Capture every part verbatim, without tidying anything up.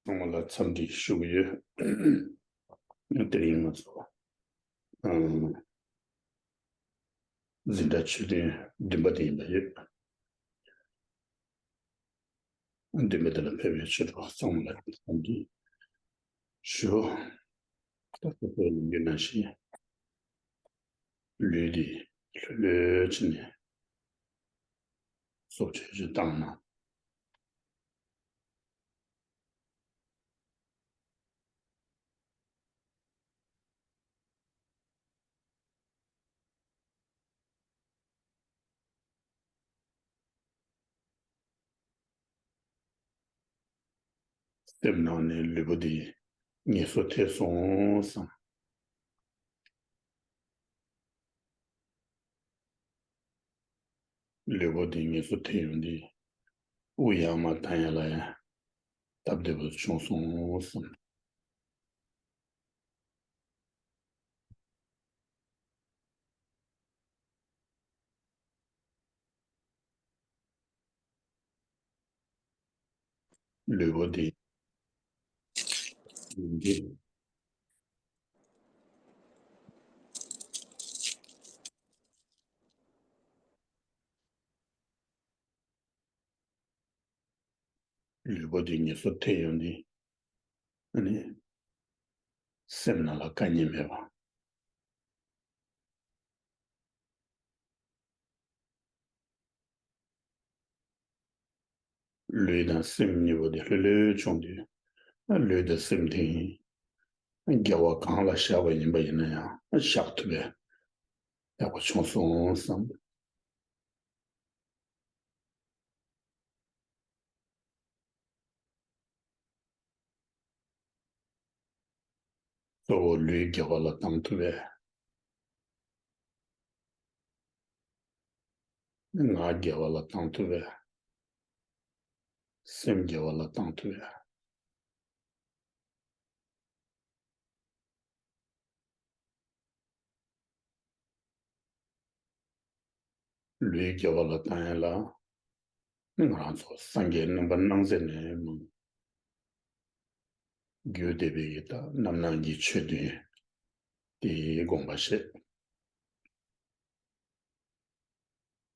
ཚང་མ་ལ་འཚམས་འདྲི་ཞུ་གི་ཡོད། དེ་རིང་ང་ཚོ་ཨང་འཛིན་གྲྭ་ཆོས་ཐུན་བདུན་པ་དེ་ཡིན་པ་ཡོད། བདུན་པ་དེ་ལ་ཕེབས་པའི་ཆོས་གྲོགས་ཚང་མ་ལ་འཚམས་འདྲི་ཞུ། ད་ལྟ་བར་ལུང་གི་ནང་བཞིན། ལུས་འདི་ལྷོད་ལྷོད་བྱས་ནས་སྲོག་ཆད་ཅིག་བཏང་ན། སེམས་ནང་ནས་ལུས་པོ་འདི་ངལ་གསོ་ཐེབས་སོང་བསམ། ལུས་པོ་འདི་ངལ་གསོ་ཐེབས་ཡོང་དུས་དབུགས་ཡར་མར་བཏང་ཡ་ལ་ཡང་སྟབས་བདེ་པོ་བྱུང་སོང་བསམ། ལུས་པོ་འདི་འདི། ལུས་པོ་འདི་ངལ་གསོ་ཐེབས་ཡོང་དུས། ཨ་ནི། སེམས་ནང་ལ་དཀའ་ངལ་མེད་པ། ལུས་དང་སེམས་གཉིས་པོ་དེ་ལྷོད་ལྷོད་བྱུང་དུས། ལུས་དང་སེམས་དེ་ཡིན། དགེ་བ་གང་ལ་བཞག་པ་ཡིན་པ་ཡིན་ན་ཡང་བཞག་ཐུབ་པའི་ཡག་པོ་བྱུང་སོང་བསམ། གཙོ་བོ་ལུས་དགེ་བ་ལ་བཏང་ཐུབ་པས། ངག་དགེ་བ་ལ་བཏང་ཐུབ་པས། སེམས་དགེ་བ་ལ་བཏང་ཐུབ་པས། ལུས་དགེ་བ་ལ་བཏང་ཡ་ལ། ང་རང་ཚོ་སངས་རྒྱས་རྣམ་པར་སྣང་མཛད་ནས་མང་། རྒྱུད་སྡེ་པའི་ཡི་དྭགས་རྣམ་སྣང་གི་ཆོས་བདུན་དེའི་དགོངས་པ་བཞེས།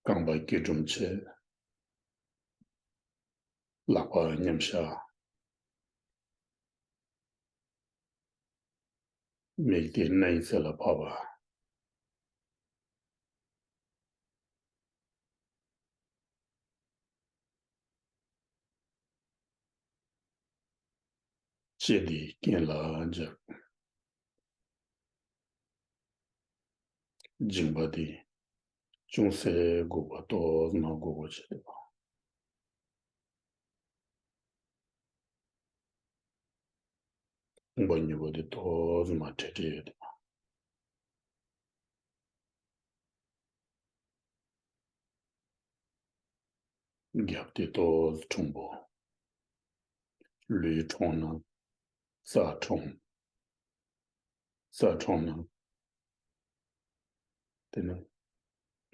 རྐང་པ་སྐྱིལ་ཀྲུང་བྱས། ལག་པ་མཉམ་བཞག། མིག་དེ་སྣའི་རྩེ་ལ་ཕབ་པ། ལྕེ་དེ་སྐེ་ལ་འཇགས། མཇིང་པ་དེ་ཅུང་ཟད་སྒུག་པ་ཏོག་ཙམ་སྒུག་པ་བྱེད་པ། ཁོང་པ་གཉིས་པོ་དེ་ཏོག་ཙམ་བྲེལ་བྲེལ་ཡོད་དེ། རྒྱབ་དེ་ཏོག་ཙམ་གྲུང་པོ། ལུས་གྲུང་ན་རྩ་གྲུང་། རྩ་གྲུང་ན། དེ་ནས་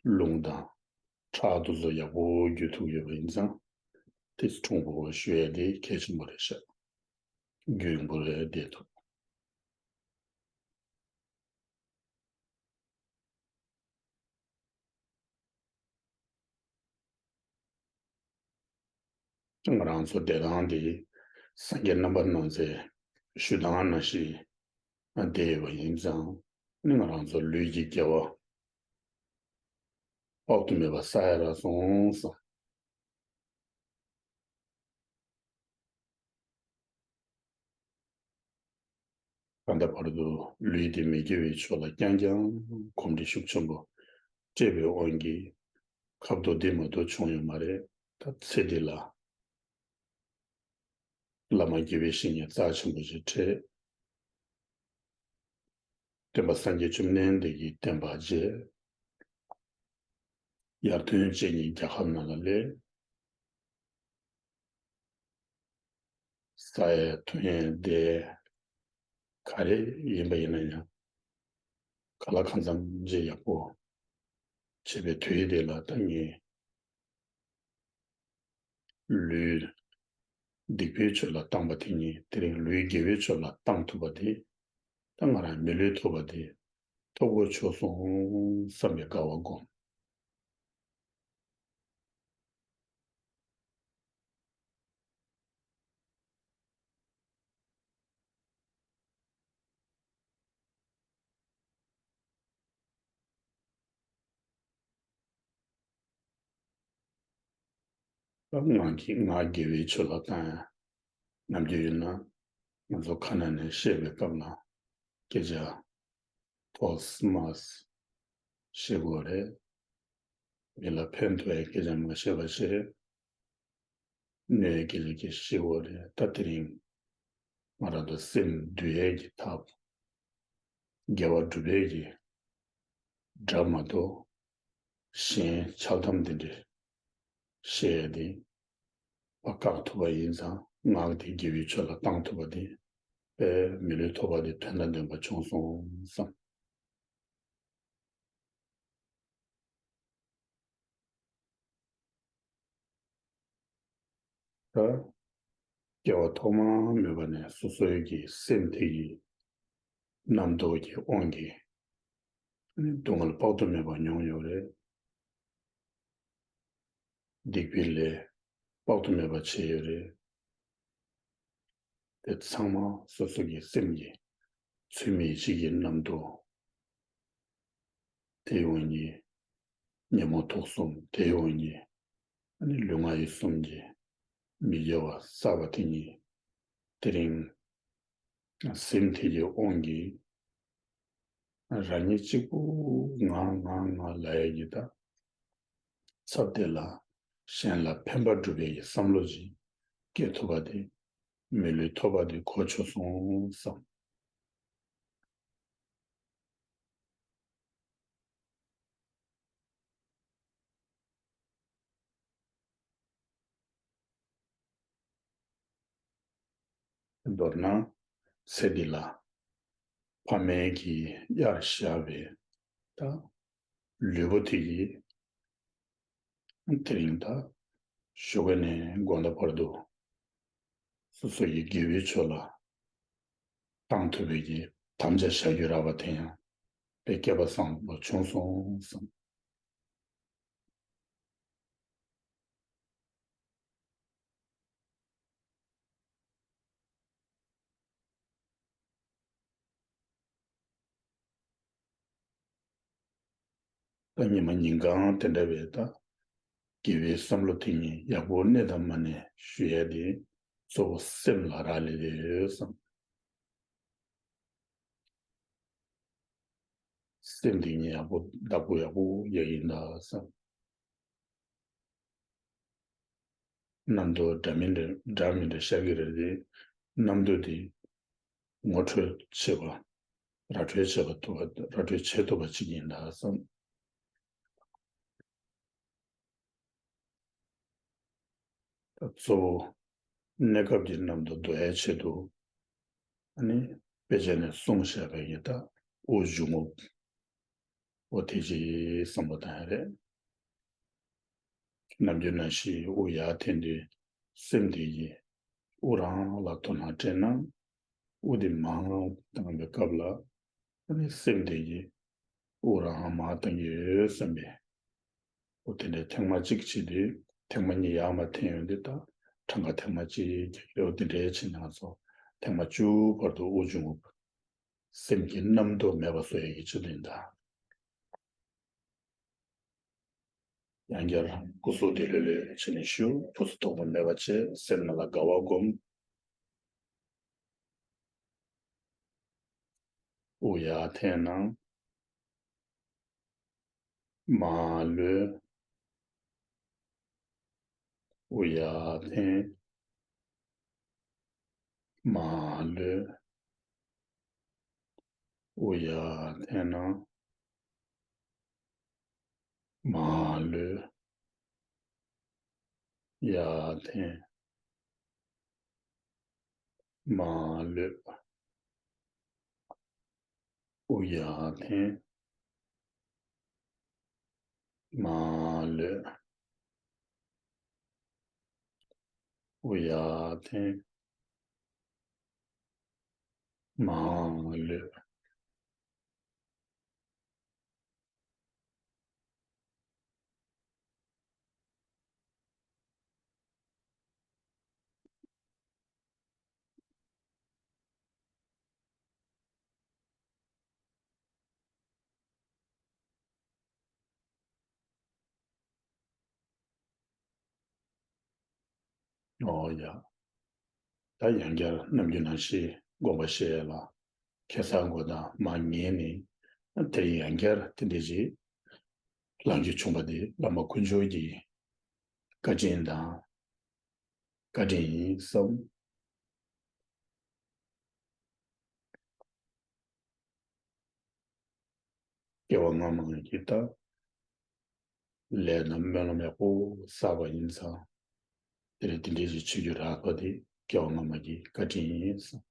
རླུང་དང་ཁྲག་དེ་ཚོ་ཡག་པོ་རྒྱུ་ཐུབ་ཡོད་པ་ཡིན་ཙང་། དེ་གྲུང་པོ་ཞུ་ཡ་དེ་གལ་ཆེན་པོ་རེད་ཤག་རྒྱུན་པོ་རེད་བསྡད་ཐུབ། ང་རང་ཚོ་བསྡད་སྟངས་འདི་སངས་རྒྱས་རྣམ་པར་སྣང་མཛད་ཞུ་སྟངས་ནང་བཞིན་བསྡད་ཡོད་པ་ཡིན་ཙང་། ནི་ང་རང་ཚོ་ལུས་ཀྱི་དགེ་བ་དཔག་ཏུ་མེད་པ་བསགས་ཡ་རག་སོང་བསམ། ད་ལྟ་བར་དུ་ལུས་འདི་མི་དགེ་བའི་ཕྱོགས་ལ་རྐྱང་རྐྱང་གོམས་འདྲིས་ཤུགས་ཆེན་པོ་སྤྲད་པའི་དབང་གིས་ཁ་ཕྱོགས་འདི་མ་གཏོགས་བྱུང་ཡོད་མ་རེད། ད་ཚེ་འདི་ལ་བླ་མ་དགེ་བའི་བཤེས་གཉེན་རྩ་ཆེན་པོ་ཞིག་འཕྲད། སྟོན་པ་སངས་རྒྱས་བཅོམ་ལྡན་འདས་ཀྱི་བསྟན་པ་རྒྱས། ཡར་ཐོན་བཅས་ཉིད་རྒྱལ་ཁབ་ནང་ལ་སླེབས། ས་ཡ་ཐོན་ཡ་བསྡད། ག་རེ་ཡིན་པ་ཡིན་ན་ཡང་ག་ལ་གང་འཚམ་ཅིག་ཡག་པོ་བྱེད་པའི་དུས་དེ་ལ་ད་ངས་ལུས་ སྡིག་པའི་ཆོས་ལ་བཏང་བ་དེ་ཉིད་དེ་རིང་ལུས་དགེ་བའི་ཆོས་ལ་བཏང་ཐུབ་པ་དེ། ད་ང་རང་མི་ལུས་ཐོབ་པ་དེ་ཐོབ་གོ་ཆོག་སོང་བསམ་པའི་དགའ་བ་སྒོམ། ད་ང་གི་ང་དགེ་བའི་ཆོས་ལ་བཏང་ཡ། ནམ་རྒྱུན་ཡིན་ན་ང་ཚོ་ཁ་ནང་ནས་བཤད་པའི་སྐབས་ལ་སྐད་ཆ་ཕོལ་སི་མ་སི་བཤད་དགོས་རེད། མི་ལ་ཕན་ཐོགས་ཡ་སྐད་ཆ་མ་བཤད་པ་བྱས། གནོད་ཡ་སྐད་ཆ་གི་བཤད་དགོས་རེད། ད་དེ་རིང་ང་རང་ཚོ་སེམས་འདུལ་ཡ་གི་ཐབས། དགེ་བ་སྒྲུབ་ཡ་གི་སྒྲ་མ་གཏོགས་གཞན་འཆལ་གཏམ་འདི་འདྲ་བཤད་ཡ་དེ་བཀག་ཐུབ་པ་ཡིན་ཙང་ངག་དེ་དགེ་བའི་ཆོས་ལ་བཏང་ཐུབ་པ་དེ་དཔེ་མི་ལུས་ཐོབ་པ་དེ་དོན་དང་ལྡན་པ་བྱུང་སོང་བསམ། ད་སྐྱེ་བ་ཐོག་མ་མེད་པ་ནས་སོ་སོའི་གི་སེམས་དེ་ཡི་རྣམ་རྟོག་གི་དབང་གིས་སྡུག་བསྔལ་དཔག་ཏུ་མེད་པ་མྱོང་ཡོད་རེད། སྡིག་པའི་ལས་དཔག་ཏུ་མེད་པ་བྱས་ཡོད་རེད། དེ་ཚང་མ་སོ་སོ་གི་སེམས་ཀྱི་ཚུལ་མིན་གཅིག་གི་རྣམ་རྟོག་དེའི་དབང་གིས་ཉོན་མོངས་དུག་གསུམ་དེའི་དབང་གིས་ཨ་ནི་ལུས་ངག་ཡིད་གསུམ་གྱི་མི་དགེ་བ་བསགས་པ་དེ་ཉིད་དེ་རིང་སེམས་དེ་ཡི་དབང་གིས་རང་ཉིད་གཅིག་པུ་ང་ང་ང་ལབ་ཡ་གི་ད་ཚབ་དེ་ལ་གཞན་ལ་ཕན་པ་སྒྲུབ་པའི་བསམ་བློ་ཅིག་སྐྱེ་ཐུབ་པ་དེ་མི་ལུས་ཐོབ་པ་དེ་གོ་ཆོད་སོང་བསམ། མདོར་ན་ཚེ་འདི་ལ་ཕ་མའི་གི་གཡར་བཞག་པའི་ད་ལུས་པོ་དེ་ཡིས་དེ་རིང་ད་ཞོགས་ཀས་ནས་དགོང་དག་བར་དུ་སོ་སོ་ཡི་དགེ་བའི་ཆོས་ལ་བཏང་ཐུབ་པའི་གི་དམ་བཅའ་བཞག་རྒྱུ་རག་པ་དེ་ཡང་དཔེ་སྐལ་པ་བཟང་པོ་བྱུང་སོང་བསམ། ད་ཉི་མ་ཉིན་གང་དེ་འདྲ་བའི་ད་དགེ་བའི་བསམ་བློ་དེ་ཉིད་ཡག་པོ་གནས་དང་མ་གནས་ཞུ་ཡ་དེ་གཙོ་བོ་སེམས་ལ་རག་ལས་ཡོད་བསམ། སེམས་དེ་ཉིད་ཡག་པོ་བདག་པོ་ཡག་པོ་ཡ་ཡིན་ད་བསམ། རྣམ་རྟོག་འདྲ་མིན་འདྲ་འདྲ་མིན་འདྲ་ཤར་གྱི་རེད་དེ། རྣམ་རྟོག་དེ་ངོ་འཕྲོད་བྱེད་པ། ར་སྤྲོད་བྱེད་པ་ཐུབ་པ། ར་སྤྲོད་བྱེད་ཐུབ་པ་ཅིག་ཡིན་ད་བསམ། ད་གཙོ་བོ་གནས་སྐབས་ཀྱི་རྣམ་རྟོག་ཟློག་ཡའི་ཆེད་དུ་ཨ་ནི་དཔེ་ཆ་ནས་གསུངས་བཞག་པའི་ཡི་ད་དབུགས་འབྱུང་རྔུབ། འོ་དེ་ཅིག་བསམ་བློ་བཏང་ཡ་རེད། ནམ་རྒྱུན་ནང་བཞིན་དབུགས་ཡར་འཐེན་དུས་སེམས་དེ་ཡིས་དབུགས་རང་ལ་དོ་སྣང་སྤྲད་ན། དབུགས་དེ་མར་བཏང་བའི་སྐབས་ལ་ཨ་ནི་སེམས་དེ་ཡིས་དབུགས་རང་མར་བཏང་གི་ཡོད་བསམ་པས། འོ་དེ་འདྲའི་ཐེངས་མ་གཅིག་བྱས་དུས་ཐེངས་མ་གཉིས་ཡར་མར་འཐེན་ཡོང་དུས་ད་གྲངས་ཀ་ཐེངས་མ་གཅིག་གི་ལེའུ་དེ་འདྲའི་ཕྱིན་ན་སོ་ཐེངས་མ་བཅུ་བར་དུ་དབུགས་འབྱུང་རྔུབ། སེམས་ཀྱི་རྣམ་རྟོག་མེད་པ་བཟོ་ཡ་གི་ཆེད་དུ་ཡིན་ད། ཡང་བསྐྱར་སྐུ་གཟུགས་བདེ་ལྷོད་ལྷོད་བྱས་ནས་བཞུགས། ཕུན་སུམ་ཚོགས་པ་མེད་པ་བྱས། སེམས་ནང་ལ་དགའ་བ་སྒོམ། དབུགས་ཡར་འཐེན་ན། མར་ལུས། དབུགས་ཡར་འཐེན། མར་ལུས། དབུགས་ཡར་འཐེན་ན། མར་ལུས། ཡར་འཐེན། མར་ལུས། དབུགས་ཡར་འཐེན། མར་ལུས། ཨོ་ཡ་ཐེན། མ་ལོས། ཨོ་ཡ། ད་ཡང་བསྐྱར་ནམ་རྒྱུན་ནང་བཞིན་དགོངས་པ་བཞེས་ལ། ཁ་སང་དགོང་དག་མ་ཉལ་ནས་དེ་ཡང་བསྐྱར་དེ་འདྲ་ཞིག་ལངས་རྒྱུ་བྱུང་བ་དེ་བླ་མ་དཀོན་མཆོག་གི་བཀའ་དྲིན་དང་། བཀའ་དྲིན་ཡིན་བསམ། སྐྱེ་བ་སྔ་མ་ངེད་ཀྱིས་ད་ལས་དང་སྨོན་ལམ་ཡག་པོ་བསགས་པ་ཡིན་ཙང་། དེ་རིང་དེ་འདྲའི་ཞིག་བྱེད་རྒྱུ་རག་པ་དེ་སྐྱེ་བ་སྔ་མ་གི་བཀའ་དྲིན་ཡིན་བསམ།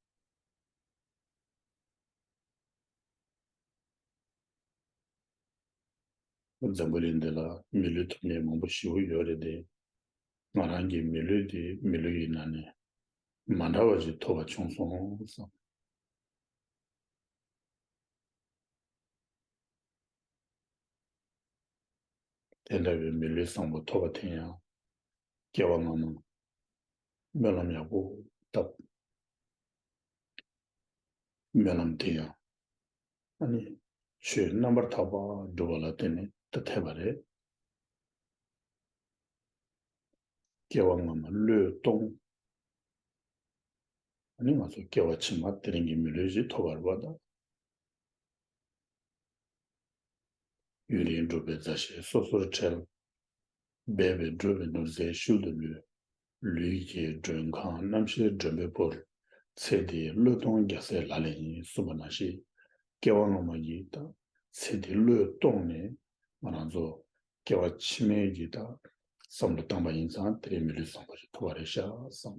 འཛམ་བུ་གླིང་འདི་ལ་མི་ལུས་ཐོབ་མཁན་མང་པོ་ཞེ་པོ་ཡོད་རེད་དེ། ང་རང་གི་མི་ལུས་དེ་མི་ལུས་ཡིན་ན་ནི་མ་འདྲ་བ་ཞིག་ཐོབ་པ་བྱུང་སོང་བསམ། དེ་འདྲ་བའི་མི་ལུས་བཟང་པོ་ཐོབ་པ་དེ་ཡང་སྐྱེ་བ་སྔ་མ་སྨོན་ལམ་ཡག་པོ་བཏབ། སྨོན་ལམ་དེ་ཡང་ཨ་ནི་ཆོས་རྣམ་པར་དག་པ་སྒྲུབ་པ་ལ་བརྟེན་ནས་ད་ཐེབས་པ་རེད། སྐྱེ་བ་སྔ་མ་བློས་གཏོང་། ཨ་ནི་ང་ཚོ་སྐྱེ་བ་ཕྱི་མ་དེ་རིང་གི་མི་ལུས་ཤིག་ཐོབ་པར་བ་དང་། ཡུན་རིང་སྒྲུབ་པའི་མཛའ་བཤེས་སོ་སོར་ཁྲེལ། འབད་པས་སྒྲུབ་པའི་ནོར་རྫས་ཤུལ་དུ་ལུས། ལུས་ཀྱི་མགྲོན་ཁང་རྣམ་ཤེས་མགྲོན་པོས་བོར། ཚེ་འདིའི་བློས་གཏོང་རྒྱལ་སྲས་ལག་ལེན་ཡིན་གསུངས་པ་ནང་བཞིན། སྐྱེ་བ་སྔ་མ་ཡི་དང་ཚེ་འདི་བློས་གཏོང་ནས་ང་རང་ཚོ་སྐྱེ་བ་ཕྱི་མའི་ཡི་དང་བསམ་བློ་བཏང་པ་ཡིན་ཙང་དེ་རིང་མི་ལུས་བཟང་པོ་ཞིག་ཐོབ་པ་རེད་ཤག་བསམ།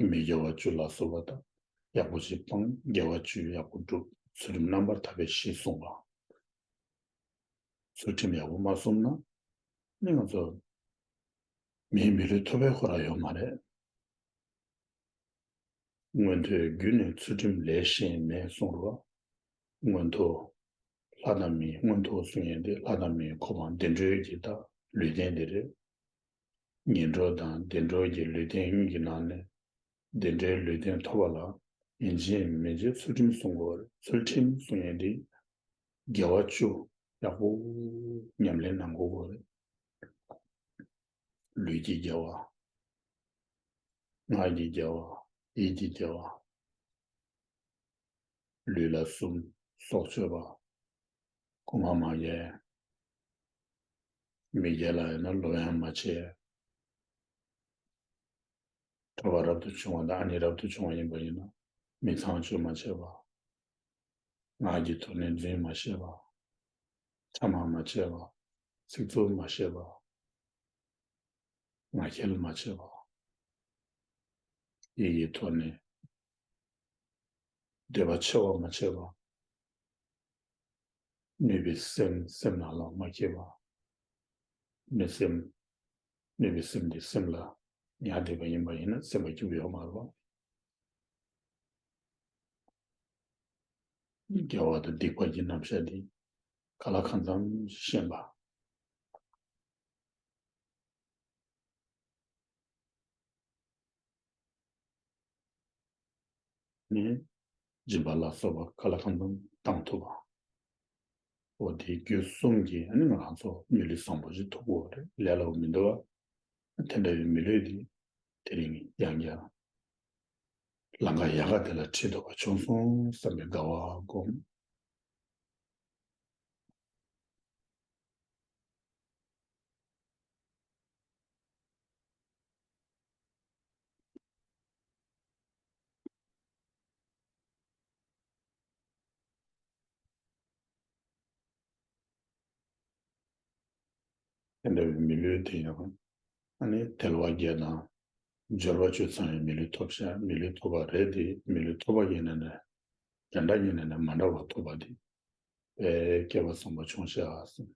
མི་དགེ་བ་བཅུ་ལ་སོགས་པ་དང་ཡག་པོ་ཞིག་སྤང་། དགེ་བ་བཅུ་ཡག་པོ་སྒྲུབ། ཚུལ་ཁྲིམས་རྣམ་པར་དག་པའི་གཞི་བསྲུང་བ། ཚུལ་ཁྲིམས་ཡག་པོ་མ་སྲུང་ན་ནི་ང་ཚོ་མིའི་མི་ལུས་ཐོབ་པའི་ཁོ་རང་ཡོད་མ་རེད། མངོན་མཐོའི་རྒྱུ་ནི་ཚུལ་ཁྲིམས་ལས་གཞན་མེད་གསུངས་རོ། མངོན་མཐོ། ལྷ་དང་མིའི་མངོན་མཐོ་གསུང་ཡས་དེ་ལྷ་དང་མིའི་གོ་འཕང་བདེ་འགྲོའི་གི་ད་ལུས་རྟེན་དེ་རེད། ངན་འགྲོ་དང་བདེ་འགྲོ་གི་ལུས་རྟེན་གཉིས་ཀྱི་ནང་ནས་བདེ་འགྲོའི་ལུས་རྟེན་ཐོབ་པ་ལ་ཡིན་གཅིག་མིན་གཅིག་ཚུལ་ཁྲིམས་སྲུང་དགོས་རེད། ཚུལ་ཁྲིམས་སྲུང་ཡས་དེ་དགེ་བ་བཅུ་ཡག་པོ་ཉམས་ལེན་གནང་དགོས་རེད། ལུས་ཀྱི་དགེ་བ། ངག་གི་དགེ་བ། ཡིད་ཀྱི་དགེ་བ། ལུས་ལ་གསུམ། སྲོག་གཅོད་པ། རྐུན་མ་མ་བརྒྱབ། མི་སྒེར་ལ་ཡིན་ན་ལོག་གཡེམ་མ་བྱས། གྲྭ་པ་རབ་ཏུ་བྱུང་བ་དང་ཨ་ནེ་རབ་ཏུ་བྱུང་བ་ཡིན་པ་ཡིན་ན་མི་ཚངས་སྤྱོད་མ་བྱས་པ། ངག་གི་ཐོག་ནས་རྫུན་མ་བཤད་པ། ཕྲ་མ་མ་བྱས་པ། ཚིག་རྩུབ་མ་བཤད་པ། ངག་འཁྱལ་མ་བྱས་པ། ཡིད་ཀྱི་ཐོག་ནས་འདོད་པ་ཆེ་བ་མ་བྱས་པ། གནོད་པའི་སེམས་སེམས་ནང་ལ་མ་སྐྱེས་པ། གནོད་སེམས། གནོད་པའི་སེམས་དེ་སེམས་ལ་ཉར་བསྡད་པ་ཡིན་པ་ཡིན་ན་སེམས་པ་སྐྱིད་པོ་ཡོད་མ་རེད་པ། དགེ་བ་དང་སྡིག་པ་གྱི་རྣམ་གཞག་འདི་ག་ལ་གང་འཚམ་ཤེས་པ། ནི། སྦྱིན་པ་ལ་སོགས་པ་ག་ལ་གང་འཚམ་བཏང་ཐུབ་པ། འོ་དེའི་རྒྱུ་གསུམ་གྱིས་ཨ་ནི་ང་རང་ཚོ་མི་ལུས་བཟང་པོ་ཞིག་ཐོབ་དགོས་རེད། ལས་སླ་པོ་མི་འདུག་བ། དེ་འདྲ་བའི་མི་ལུས་འདི་དེ་རིང་ཡང་བསྐྱར་ལམ་ཁ་ཡག་ག་དེ་ལ་ཁྲིད་ཐུབ་པ་བྱུང་སོང་བསམ་པའི་དགའ་བ་སྒོམ། དེ་འདྲ་བའི་མི་ལུས་དེ་ཡང་ཨ་ནི་དལ་བ་བརྒྱད་དང་འབྱོར་བ་བཅུ་ཚང་བའི་མི་ལུས་ཐོབ་ཤག་མི་ལུས་ཐོབ་པ་རེད་དེ། མི་ལུས་ཐོབ་པ་ཡིན་ན་ནི་གཞན་དག་ཡིན་ན་ནི་མ་འདྲ་བ་ཐོབ་པ་དེ་དཔེ་སྐལ་བ་བཟང་པོ་བྱུང་ཤག་ཟེར།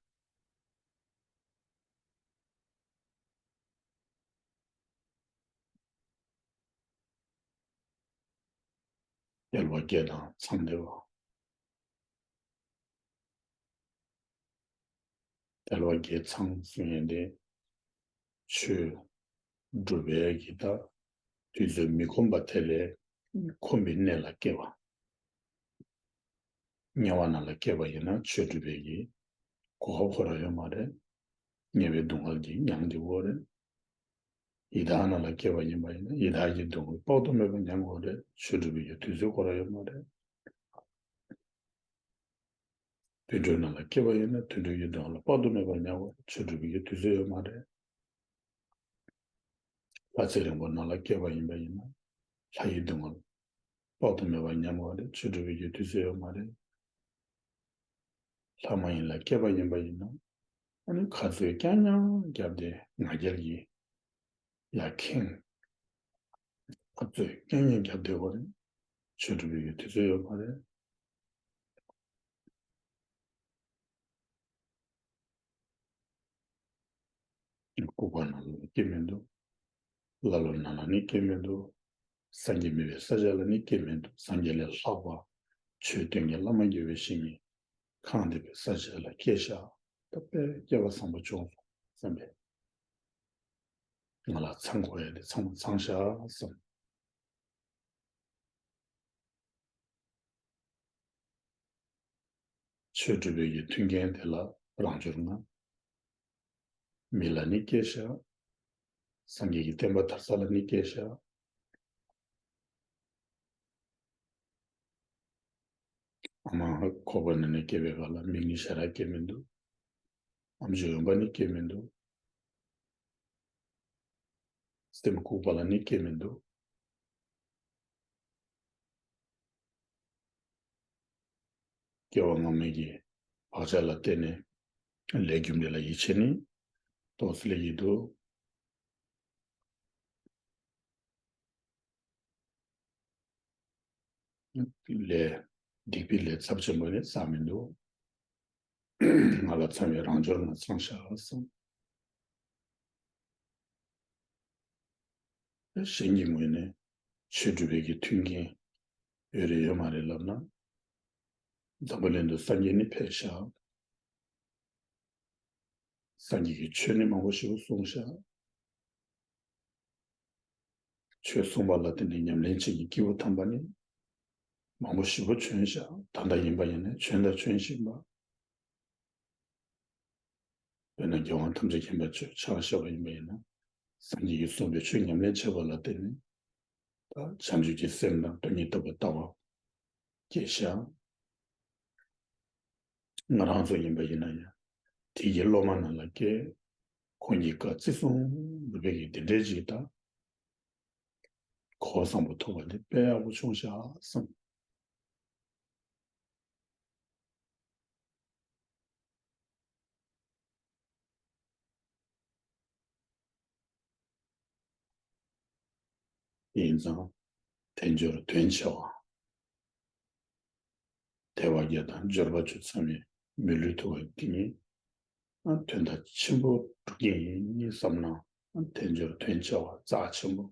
དལ་བ་བརྒྱད་དང་ཚང་བདེ་བ། དལ་བ་བརྒྱད་ཚང་གསུང་ཡས་དེ། ཆོས་སྒྲུབ་པའི་གི་ད་དུས་ཚོད་མི་ཁོམ་པ་དེ་ལས་ཁོམ་པའི་གནས་ལ་སྐྱེ་བ། དམྱལ་བ་ནང་ལ་སྐྱེས་པ་ཡིན་ན་ཆོས་སྒྲུབ་པའི་གི་གོ་སྐབས་ཁོ་རང་ཡོད་མ་རེད། དམྱལ་བའི་སྡུག་བསྔལ་གྱིས་མྱང་བསྡད་ཡོད་རེད། ཡི་དྭགས་ནང་ལ་སྐྱེས་པ་ཡིན་པ་ཡིན་ན་ཡི་དྭགས་ཀྱི་སྡུག་བསྔལ་དཔག་ཏུ་མེད་པ་མྱང་དགོས་རེད། ཆོས་སྒྲུབ་པའི་གི་དུས་ཚོད་ཁོ་རང་ཡོད་མ་རེད། དུད་འགྲོའི་ནང་ལ་སྐྱེས་པ་ཡིན་ན་དུད་འགྲོའི་གི་སྡུག་བསྔལ་དཔག་ཏུ་མེད་པ་མྱང་དགོས་རེད། ཆོས་སྒྲུབ་པའི་གི་དུས་ཚོད་ཡོད་མ་རེད། ལྷ་ཚེ་རིང་པོ་ནང་ལ་སྐྱེས་པ་ཡིན་པ་ཡིན་ན་ལྷ་ཡི་སྡུག་བསྔལ་དཔག་ཏུ་མེད་པ་མྱང་དགོས་རེད། ཆོས་སྒྲུབ་པའི་གི་དུས་ཚོད་ཡོད་མ་རེད། ལྷ་མ་ཡིན་ལ་སྐྱེས་པ་ཡིན་པ་ཡིན་ན། ཨ་ནི་ཁ་རྩོད་རྐྱང་རྐྱང་བརྒྱབ་སྟེ་ང་རྒྱལ་གྱིས་ཡར་ཁེངས། ཁ་རྩོད་རྐྱང་རྐྱང་བརྒྱབ་སྟེ་འོ་རེད། ཆོས་སྒྲུབ་པའི་དུས་ཚོད་ཡོད་མ་རེད། ལྐུགས་པ་ནང་ལ་སྐྱེ་མི་འདུག་ཀླ་ཀློ་ནང་ལ་ནི་སྐྱེ་མི་འདུག་སངས་རྒྱས་མེད་པའི་ས་ཆ་ལ་ནི་སྐྱེ་མི་འདུག་སངས་རྒྱས་ལས་ལྷག་པ་ཆོས་སྟོན་མཁན་བླ་མ་དགེ་བའི་བཤེས་གཉེན་གང་བསྡད་པའི་ས་ཆ་ལ་སྐྱེས་ཤག་ད་དཔེ་སྐལ་བ་བཟང་པོ་བྱུང་སོང་བསམ་པས། ང་ལ་ཚང་དགོས་ཡ་དེ་ཚང་མ་ཚང་ཤག་བསམ། ཆོས་སྒྲུབ་པའི་གི་མཐུན་རྐྱེན་དེ་ལ་རང་འབྱོར་ལྔ། མི་ལ་ནི་སྐྱེས་ཤག་སངས་རྒྱས་ཀྱི་བསྟན་པ་དར་ས་ལ་ནི་སྐྱེས་ཤག་ཨ་མ་ཁོག་པ་ནས་ནི་སྐྱེས་པའི་སྐབས་ལ་མིག་ནི་ཞེ་དྲག་སྐྱེས་མི་འདུག་ཨམ་ཅོག་འོན་པ་ནི་སྐྱེས་མི་འདུག་སེམས་ལྐུགས་པ་ལ་ནི་སྐྱེས་མི་འདུག་སྐྱེ་བ་སྔ་མའི་གི་བག་ཆགས་ལ་བརྟེན་ནས་ལས་རྒྱུ་འབྲས་ལ་ཡིད་ཆེས་ནི་ཏོག་ཙམ་སླེབས་ཀྱི་འདུག་ལས་སྡིག་པའི་ལས་ཚབས་ཆེན་པོ་ནི་བསགས་མི་འདུག་ང་ལ་ཚང་བའི་རང་འབྱོར་ལྔ་ཚང་ཤག་བསམ། གཞན་གྱི་ངོས་ནས་ཆོས་སྒྲུབ་པའི་གི་མཐུན་རྐྱེན་ཡོད་རེད་ཡོད་མ་རེད་ལབ་ན། འཛམ་བུ་གླིང་དུ་སངས་རྒྱས་ནི་ཕེབས་ཤག་སངས་རྒྱས་ཀྱིས་ཆོས་ནི་མང་པོ་ཞིག་གསུངས་ཤག་ཆོས་གསུངས་པ་ལ་བརྟེན་ནས་ཉམས་ལེན་བྱེད་མཁན་སྐྱེས་བུ་དམ་པ་ནི་མང་པོ་ཞེ་པོ་བྱོན་ཤག་ད་ལྟ་ཡིན་པ་ཡིན་ན་བྱོན་དང་བྱོན་བཞིན་པ། དཔེར་ན་རྒྱལ་དབང་ཐམས་ཅད་མཁྱེན་པ་ཆོས་ཕྱག་བཞག་པ་ཡིན་པ་ཡིན་ན་སངས་རྒྱས་ཀྱིས་གསུངས་པའི་ཆོས་ཉམས་ལེན་བྱས་པ་ལ་བརྟེན་ནས་ད་བྱང་ཆུབ་ཀྱི་སེམས་དང་སྟོང་ཉིད་རྟོགས་པའི་ལྟ་བ་སྐྱེས་ཤག་ང་རང་ཚོ་ཡིན་པ་ཡིན་ན་ཡང་དེ་གི་སློབ་མ་ནང་ལ་སྐྱེས། ཁོང་གི་བཀའ་བརྩི་སྲུང་འབུལ་བའི་གི་དེ་འདྲའི་ཅིག་དང་། གོ་བཟང་པོ་ཐོབ་པ་འདི་དཔེ་ཡག་པོ་བྱུང་ཤག་བསམ། ཡིན་ཙང་། དལ་འབྱོར་དོན་ཆེ་བ། དལ་བ་བརྒྱད་དང་འབྱོར་པ་བཅུ་ཚང་བའི་མི་ལུས་ཐོབ་པ་འདི་ཉིད། དོན་དག་ཆེན་པོ་སྒྲུབ་ཀྱི་ཡིན་བསམ་ན། དལ་འབྱོར་དོན་ཆེ་བ་རྩ་ཆེན་པོ།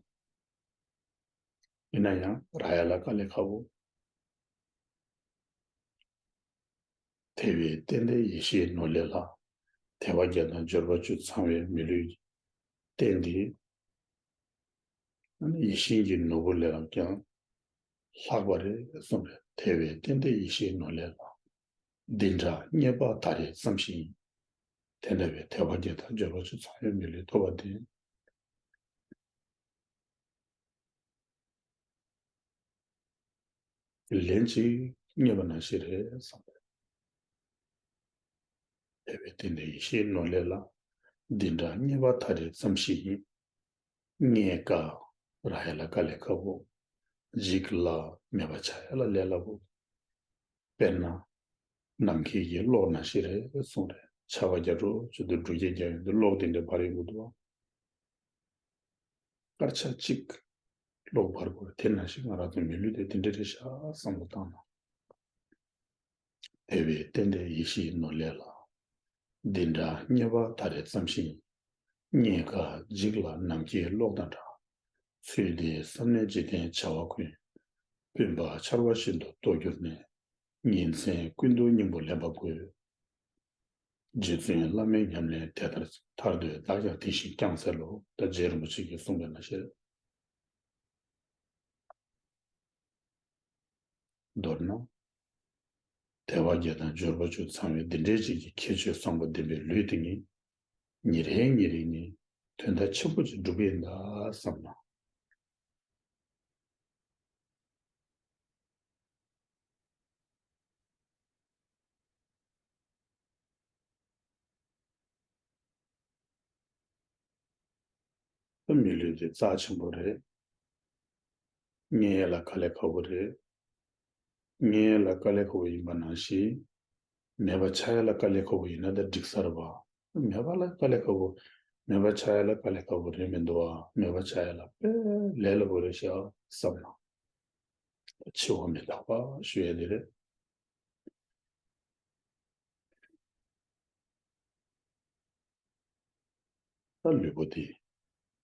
ཡིན་ན་ཡང་རག་ཡ་ལ་དཀའ་ལས་ཁག་པོ། དལ་བའི་རྟེན་འདི་ཡེ་ཤེས་ནོར་ལས་ལྷག་དལ་བ་བརྒྱད་དང་འབྱོར་པ་བཅུ་ཚང་བའི་མི་ལུས་རྟེན་འདི། ཡེ་ཤེས་ཀྱི་ནོར་བུ་ལས་ཀྱང་ལྷག་པ་རེད་གསུངས་པས། དལ་བའི་རྟེན་འདི་ཡེ་ཤེས་ནོར་ལས་ལྷག་འདི་འདྲ་རྙེད་པ་ད་རེས་ཙམ་ཞིག་ཡིན། དེ་འདྲ་བའི་དལ་བ་བརྒྱད་དང་འབྱོར་པ་བཅུ་ཚང་བའི་མི་ལུས་ཐོབ་པ་འདི། ལན་གཅིག་རྙེད་པ་ནང་བཞིན་རེད་བསམ་པས། དལ་བའི་རྟེན་འདི་ཡེ་ཤེས་ནོར་ལས་ལྷག་འདི་འདྲ་རྙེད་པ་ད་རེས་ཙམ་ཞིག་ཡིན། རྙེད་དཀའ། རག་ཡ་ལ་དཀའ་ལས་ཁག་པོ། འཇིག་སླ། མེད་པ་ཆགས་ཡ་ལ་ལས་སླ་པོ། དཔེར་ན། ནམ་མཁའི་གི་གློག་ནང་བཞིན་རེད་གསུངས་རེད། ཆར་པ་རྒྱག་འགྲོ་བྱེད་དུས་འབྲུག་སྐད་རྒྱག་ཡོང་དུས་གློག་དེ་འདྲ་འབར་ཡོང་གི་འདུག་བ། སྐར་ཆ་གཅིག་གློག་འབར་དགོས་དེ་ནང་བཞིན་ང་རང་ཚོ་མི་ལུས་དེ་དེ་འདྲ་རེད་ཤག་བསམ་བློ་བཏང་ན། དལ་བའི་རྟེན་འདི་ཡེ་ཤེས་ནོར་ལས་ལྷག་འདི་འདྲ་རྙེད་པ་ད་རེས་ཙམ་ཞིག་ཡིན། རྙེད་དཀའ་འཇིག་སླ་ནམ་མཁའི་གློག་དང་འདྲ། ཚུལ་འདི་བསམ་ནས་འཇིག་རྟེན་བྱ་བ་ཀུན། སྤུན་པ་ཆར་པ་བཞིན་དུ་རྟོགས་གྱུར་ནས། ཉིན་མཚན་ཀུན་ཏུ་སྙིང་པོ་ལེན་པ་དགོས། རྗེ་བཙུན་བླ་མའི་ཉམས་ལེན་དེ་ལྟར་ཐར་འདོད་བདག་ཀྱང་དེ་བཞིན་བསྐྱངས་འཚལ་ལོ། ད་རྗེ་རིན་པོ་ཆེ་གིས་གསུངས་པའི་ནང་བཞིན། མདོར་ན། དལ་བ་བརྒྱད་དང་འབྱོར་པ་བཅུ་ཚང་བའི་འདི་འདྲའི་ཅིག་གི་ཁྱད་ཆོས་བཟང་པོ་ལྡན་པའི་ལུས་དེ་ཉིད། ཉིན་རེ་ཉིན་རེ་ནི་དོན་དག་ཆེན་པོ་ཅིག་འགྲུབ་ཀྱི་ཡིན་ད་བསམ་ན། མི་ལུས་འདི་རྩ་ཆེན་པོ་རེད། རྙེད་ཡ་ལ་དཀའ་ལས་ཁག་པོ་རེད། རྙེད་ཡ་ལ་དཀའ་ལས་ཁག་པོ་ཡིན་པ་ནང་བཞིན། མེད་པ་ཆགས་ཡ་ལ་དཀའ་ལས་ཁག་པོ་ཡིན་ན་ད་འགྲིག་ས་རེད་པ། མེད་པ་ལ་དཀའ་ལས་ཁག་པོ། མེད་པ་ཆགས་ཡ་ལ་དཀའ་ལས་ཁག་པོ་རེད་མི་འདུག་ཨ། མེད་པ་ཆགས་ཡ་ལ་དཔེ་ལས་སླ་པོ་རེད་ཤག་བསམ་ན། འཆི་བ་མི་རྟག་པ་ཞུ་ཡ་དེ་རེད། ད་ལུས་པོ་དེ་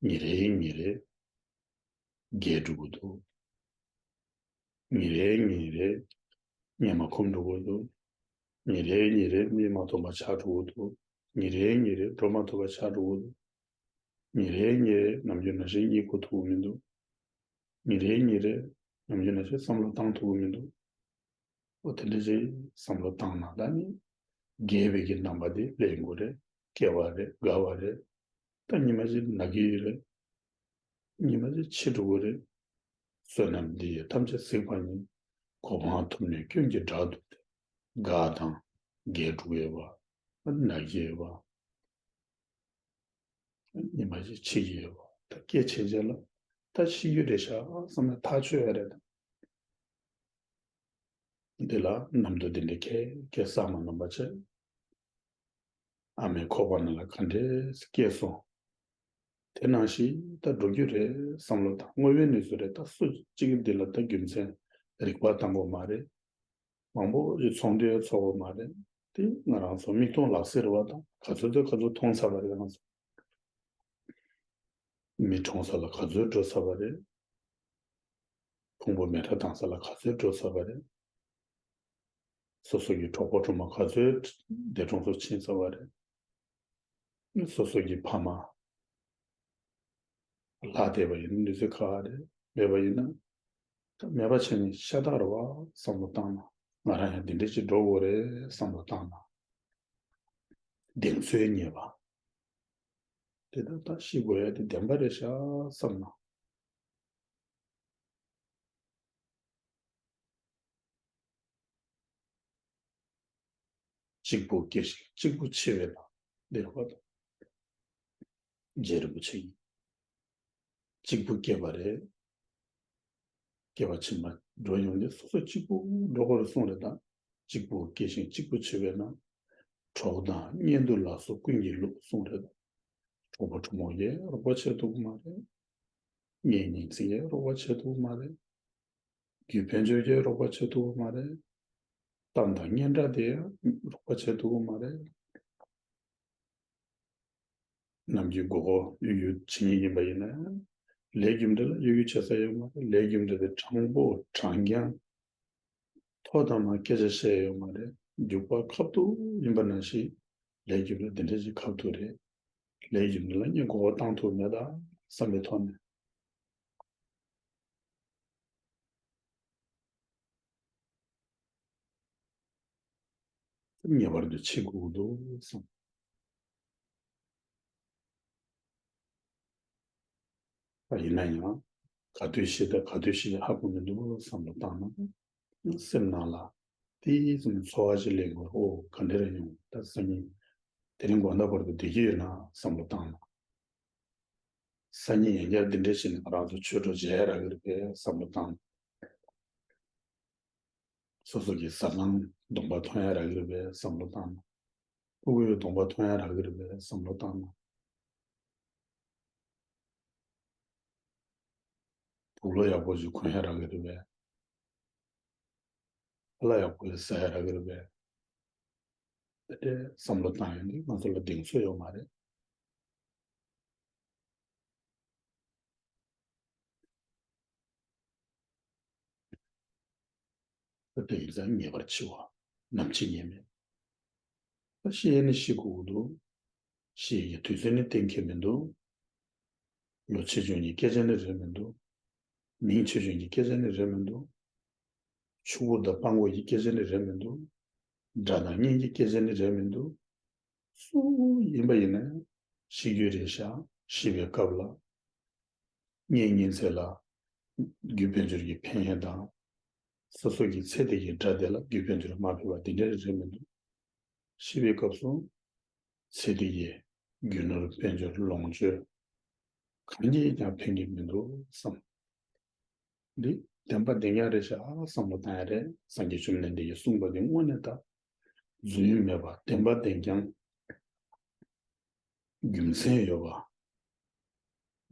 ཉིན་རེ་ཉིན་རེ་རྒས་འགྲོ་གི་འདུག། ཉིན་རེ་ཉིན་རེ་གཉེར་མ་ཁོམ་འགྲོ་གི་འདུག། ཉིན་རེ་ཉིན་རེ་མིག་མ་མཐོང་བ་ཆགས་འགྲོ་གི་འདུག། ཉིན་རེ་ཉིན་རེ་འགྲོ་མ་ཐུབ་པ་ཆགས་འགྲོ་གི་འདུག། ཉིན་རེ་ཉིན་རེ་ནམ་རྒྱུན་ནང་བཞིན་གཉིད་ཁུག་ཐུབ་ཀྱི་མི་འདུག། ཉིན་རེ་ཉིན་རེ་ནམ་རྒྱུན་ནང་བཞིན་བསམ་བློ་བཏང་ཐུབ་ཀྱི་མི་འདུག། འོ་དེ་འདྲ་ཅིག་བསམ་བློ་བཏང་ན་ད་ནི་རྒས་པའི་གི་རྣམ་པ་དེ་སླེབས་ཡོང་གི་རེད། སྐྱེ་བ་རེད། རྒ་བ་རེད། ད་ཉི་མ་ཅིག་ན་གི་ཡོད་རེད། ཉི་མ་ཅིག་འཆི་འགྲོ་གི་རེད། བསོད་ནམས་འདི་ཡིས་ཐམས་ཅད་གཟིགས་པ་ཉིད། གོ་འཕང་ཐོབ་ནས་སྐྱོན་གྱིས་བྲལ་འདུག་སྟེ། རྒ་དང་རྒས་འགྲོ་གི་ཡོད་པ། ན་གི་ཡོད་པ། ཉི་མ་ཅིག་འཆི་གི་ཡོད་པ། ད་སྐྱེ་བྱས་རྗེས་ལ་ད་ཤི་རྒྱུ་རེད་ཤག་བསམ་ནས་ཐག་ཆོད་ཡ་རེད་ད། འདི་ལ་ནམ་དུ་འདི་འདྲའི་ཁྱད་ཁྱད་བསམ་མ་ནོར་བ་བྱས། ཨ་མའི་ཁོག་པ་ནང་ལ་ག་འདྲས་སྐྱེས་སོང་། དེ་ནང་བཞིན་ད་འགྲོ་རྒྱུ་རེད་བསམ་བློ་བཏང་། དངོས་པོའི་གནས་ཚུལ་རེད། ད་སུ་གཅིག་གིས་འདི་ལ་ད་རྒྱུ་མཚན་རིག་པ་བཏང་དགོས་མ་རེད། མང་པོ་ཞིག་ཚོགས་འདུ་ཚོགས་དགོས་མ་རེད། དེ་ང་རང་ཚོ་མིག་མཐོང་ལག་ཟིན་རེད་བ། ད་ག་ཚོད་ཚོད་ག་ཚོད་མཐོང་ཚར་བ་རེད། ང་ཚོ་མི་གྲོངས་ས་ལ་ག་ཚོད་འགྲོ་ཚར་བ་རེད། ཕུང་པོ་མེ་སྲེག་བཏང་ས་ལ་ག་ཚོད་འགྲོ་ཚར་བ་རེད། སོ་སོ་གི་གྲོགས་པོ་གྲོགས་མོ་ག་ཚོད་འདས་གྲོངས་སུ་ཕྱིན་ཚར་བ་རེད། སོ་སོ་གི་ཕ་མ་ལྷག་བསྡད་པ་ཡིན་ན་ནུས་ཚོད་ཁག་རེད། མེད་པ་ཡིན་ན་ད་མེད་པ་བྱས་ནས་ཤ་སྟག་རེད་བ་བསམ་བློ་བཏང་ན། ང་རང་ཡང་འདི་འདྲ་ཅིག་འགྲོ་དགོས་རེད་བསམ་བློ་བཏང་ན། གདེང་ཚོད་རྙེད་པ། དེ་ལྟར་ད་ཤི་དགོས་ཡ་དེ་བདེན་པ་རེད་ཤག་བསམ་ན། གཅིག་པུ་སྐྱེ་ཞིང་གཅིག་པུ་འཆི་བས་ན། འདིར་བ་དང་། རྗེ་རིན་པོ་ཆེ་ཡིས། གཅིག་པུ་སྐྱེས་པ་རེད། སྐྱེ་བ་ཕྱི་མ་འགྲོ་ཡོང་དུས་སོ་སོ་གཅིག་པུ་འགྲོ་དགོས་རེད་གསུངས་རེད་ད། གཅིག་པུ་སྐྱེ་ཞིང་གཅིག་པུ་འཆི་བས་ན། གྲོགས་དང་གཉེན་དུ་ལ་སོགས་ཀུན་གྱི་ལུགས་གསུངས་རེད་ད། གྲོགས་པོ་གྲོགས་མོ་ཡིས་རོགས་པ་བྱེད་ཐུབ་ཀྱི་མ་རེད། གཉེན་ཉེ་ཚན་ཡིས་རོགས་པ་བྱེད་ཐུབ་ཀྱི་མ་རེད། རྒྱུ་དཔལ་འབྱོར་གྱིས་རོགས་པ་བྱེད་ཐུབ་ཀྱི་མ་རེད། གཏམ་དང་སྙན་གྲགས་དེ་ཡང་རོགས་པ་བྱེད་ཐུབ་ཀྱི་མ་རེད། ནམ་རྒྱུན་མགོ་སྐོར་གཡུག་གཡུག་བྱེད་མཁན་ཡིན་པ་ཡིན་ན། ལས་རྒྱུ་འབྲས་ལ་གཡོ་སྒྱུ་བྱེད་ས་ཡོད་མ་རེད། ལས་རྒྱུ་འབྲས་དེ་དྲང་པོ་དྲང་རྐྱང་། ཐོག་དང་མ་སྐད་ཆ་བཤད་ཡོད་མ་རེད། རྒྱུག་པ་ཁ་ཐུག་ཡིན་པ་ནང་བཞིན། ལས་རྒྱུ་འབྲས་དེ་འདྲ་ཞིག་ཁ་ཐུག་རེད། ལས་རྒྱུ་འབྲས་ལ་སྔོན་མགོ་སྐོར་བཏང་ཐུབ་མེད་ད་བསམ་པའི་ཐོག་ནས། ངེས་པར་དུ་འཆི་དགོས་འདུག་བསམ། ཡིན་ན་ཡང་ག་དུས་ཤི་ད་ག་དུས་ཤི་ཧ་གོ་མི་འདུག་བསམ་བློ་བཏང་ན། སེམས་ནང་ལ་དེའི་ཙམ་ཚོར་བ་ཞིག་སླེབས་དགོས་རེད། ཨོ་ག་འདྲ་རེད་ཡོང་ད་སང་ཉིན། དེ་རིང་དགོང་དག་བར་དུ་བསྡད་ཀྱི་ཡོད་ན་བསམ་བློ་བཏང་ན། སང་ཉིན་ཡང་བསྐྱར་འདི་འདྲ་བྱས་ནས་ང་རང་ཚོ་ཆོས་གྲོགས་མཇལ་ཡ་རག་གི་རེད་པས་བསམ་བློ་བཏང་ན། སོ་སོ་གི་བཟའ་ཚང་གདོང་པ་མཐོང་ཡ་རག་གི་རེད་པས་བསམ་བློ་བཏང་ན། ཕྲུ་གུའི་གདོང་པ་མཐོང་ཡ་རག་གི་རེད་པས་བསམ་བློ་བཏང་ན། དུག་ལོག་ཡག་པོ་ཞིག་གོན་ཡ་རག་གི་རེད་པས། ཁ་ལག་ཡག་པོ་ཞིག་ཟ་ཡ་རག་གི་རེད་པས། དེ་འདྲའི་བསམ་བློ་བཏང་ཡོང་དུས་ང་ཚོ་ལ་གདེང་ཚོད་ཡོད་མ་རེད། ད་དེ་ཡིན་ཙང་ངེས་པར་འཆི་བ་ནམ་འཆི་ངེས་མེད། ད་ཤི་ཡས་ནི་ཤི་དགོས་ཀྱི་འདུག་ཤི་ཡས་ཀྱི་དུས་ཚོད་ནི་གཏན་འཁེལ་མི་འདུག་ལོ་ཆེ་ཆུང་གི་སྐད་ཆ་ནི་རེད་མི་འདུག་མིང་ཆེ་ཆུང་གི་སྐད་ཆ་ནི་རེད་མི་འདུག་ཕྱུག་པོ་དང་དཔའ་བོ་ཡི་སྐད་ཆ་ནི་རེད་མི་འདུག་དགྲ་དང་གཉེན་གྱི་སྐད་ཆ་ནི་རེད་མི་འདུག་སུ་ཡིན་པ་ཡིན་ནའི་ཤི་རྒྱུ་རེད་ཤག་ཤི་བའི་སྐབས་ལ་གཉེན་ཉེ་ཚན་ལ་རྒྱུ་དཔལ་འབྱོར་གྱི་ཕན་ཡོན་དང་། སོ་སོ་གི་ཚེ་འདི་གི་དགྲ་དེ་ལ་རྒྱུ་དཔལ་འབྱོར་མ་ཕོད་པ་འདི་འདྲ་རེད་མི་འདུག་ཤི་བའི་སྐབས་སུ་ཚེ་འདི་གི་རྒྱུ་ནོར་དཔལ་འབྱོར་ལོངས་སྤྱོད་གང་གིས་ཀྱང་ཕན་གྱི་མི་འདུག་བསམ། འདི་བདེན་པ་བདེན་རྐྱང་རེད་ཤག་བསམ་བློ་བཏང་ཡ་རེད། སངས་རྒྱས་བཅོམ་ལྡན་འདས་ཀྱིས་གསུངས་པ་འདི་དངོས་གནས་ད་རྫུན་མེད་པ་བདེན་པ་བདེན་རྐྱང་རྒྱུ་མཚན་ཡོད་པ།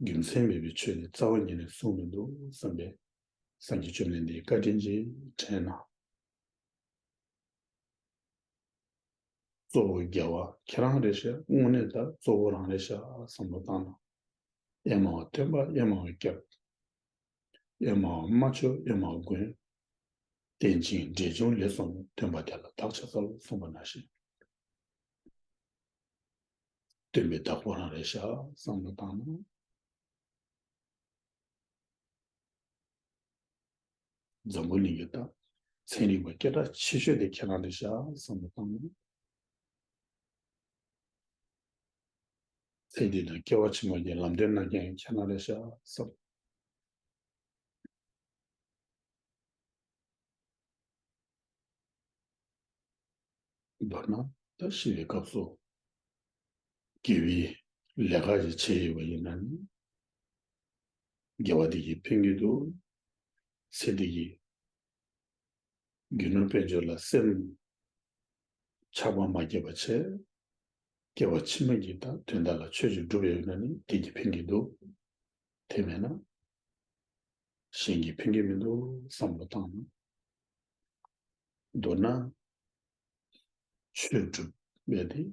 རྒྱུ་མཚན་མེད་པའི་ཆོས་ནི་རྩ་བ་ཉིད་ནས་གསུངས་མི་འདུག་བསམ་པས། སངས་རྒྱས་བཅོམ་ལྡན་འདས་བཀའ་དྲིན་ཅིག་དྲན་ན། གཙོ་བོ་རྒྱལ་བ་ཁྱེད་རང་རེད་ཤག་དངོས་གནས་ད་གཙོ་བོ་རང་རེད་ཤག་བསམ་བློ་བཏང་ན། ཨེ་མའོ་སྟོན་པ་ཨེ་མའོ་སྐྱབས། ཨེ་མའོ་མ་ཆོས་ཨེ་མའོ་མགོན། རྟེན་ཅིང་འབྲེལ་འབྱུང་ལེགས་སོ་མའི། སྟོན་པ་དེ་ལ་བདག་ཕྱག་འཚལ་ལོ་གསུངས་པ་ནང་བཞིན། སྟོན་པའི་བདག་པོ་རང་རེད་ཤག་བསམ་བློ་བཏང་ན། འཛམ་བུ་གླིང་གི་ད་ཚན་རིག་པ་སྐད་གྲགས་ཆེ་ཤོས་དེ་ཁྱེད་རང་རེད་ཤག་བསམ་བློ་བཏང་ན། ཚེ་འདི་དང་སྐྱེ་བ་ཕྱི་མ་གི་ལམ་སྟོན་གནང་མཁན་ཁྱེད་རང་རེད་ཤག་བསམ། མདོར་ན་ད་ཤི་བའི་སྐབས་སུ་དགེ་བའི་ལས་ཀ་ཞིག་བྱས་ཡོད་པ་ཡིན་ན་ནི། དགེ་བ་དེ་གིས་ཕན་གྱི་འདུག་ཚེ་འདི་གི་རྒྱུ་ནོར་དཔལ་འབྱོར་ལ་སེམས་ཆགས་པ་མ་སྐྱེས་པ་བྱས། སྐྱེ་བ་ཕྱི་མ་གི་ད་དོན་དག་ལ་ཆོས་ཅིག་སྒྲུབ་ཡོད་ན་ནི་དེ་གིས་ཕན་གྱི་འདུག་དེ་མེད་ན་གཞན་གྱིས་ཕན་གྱི་མི་འདུག་བསམ་བློ་བཏང་ན། མདོར་ན་ཆོས་སྒྲུབ་པ་དེ་དཔེ་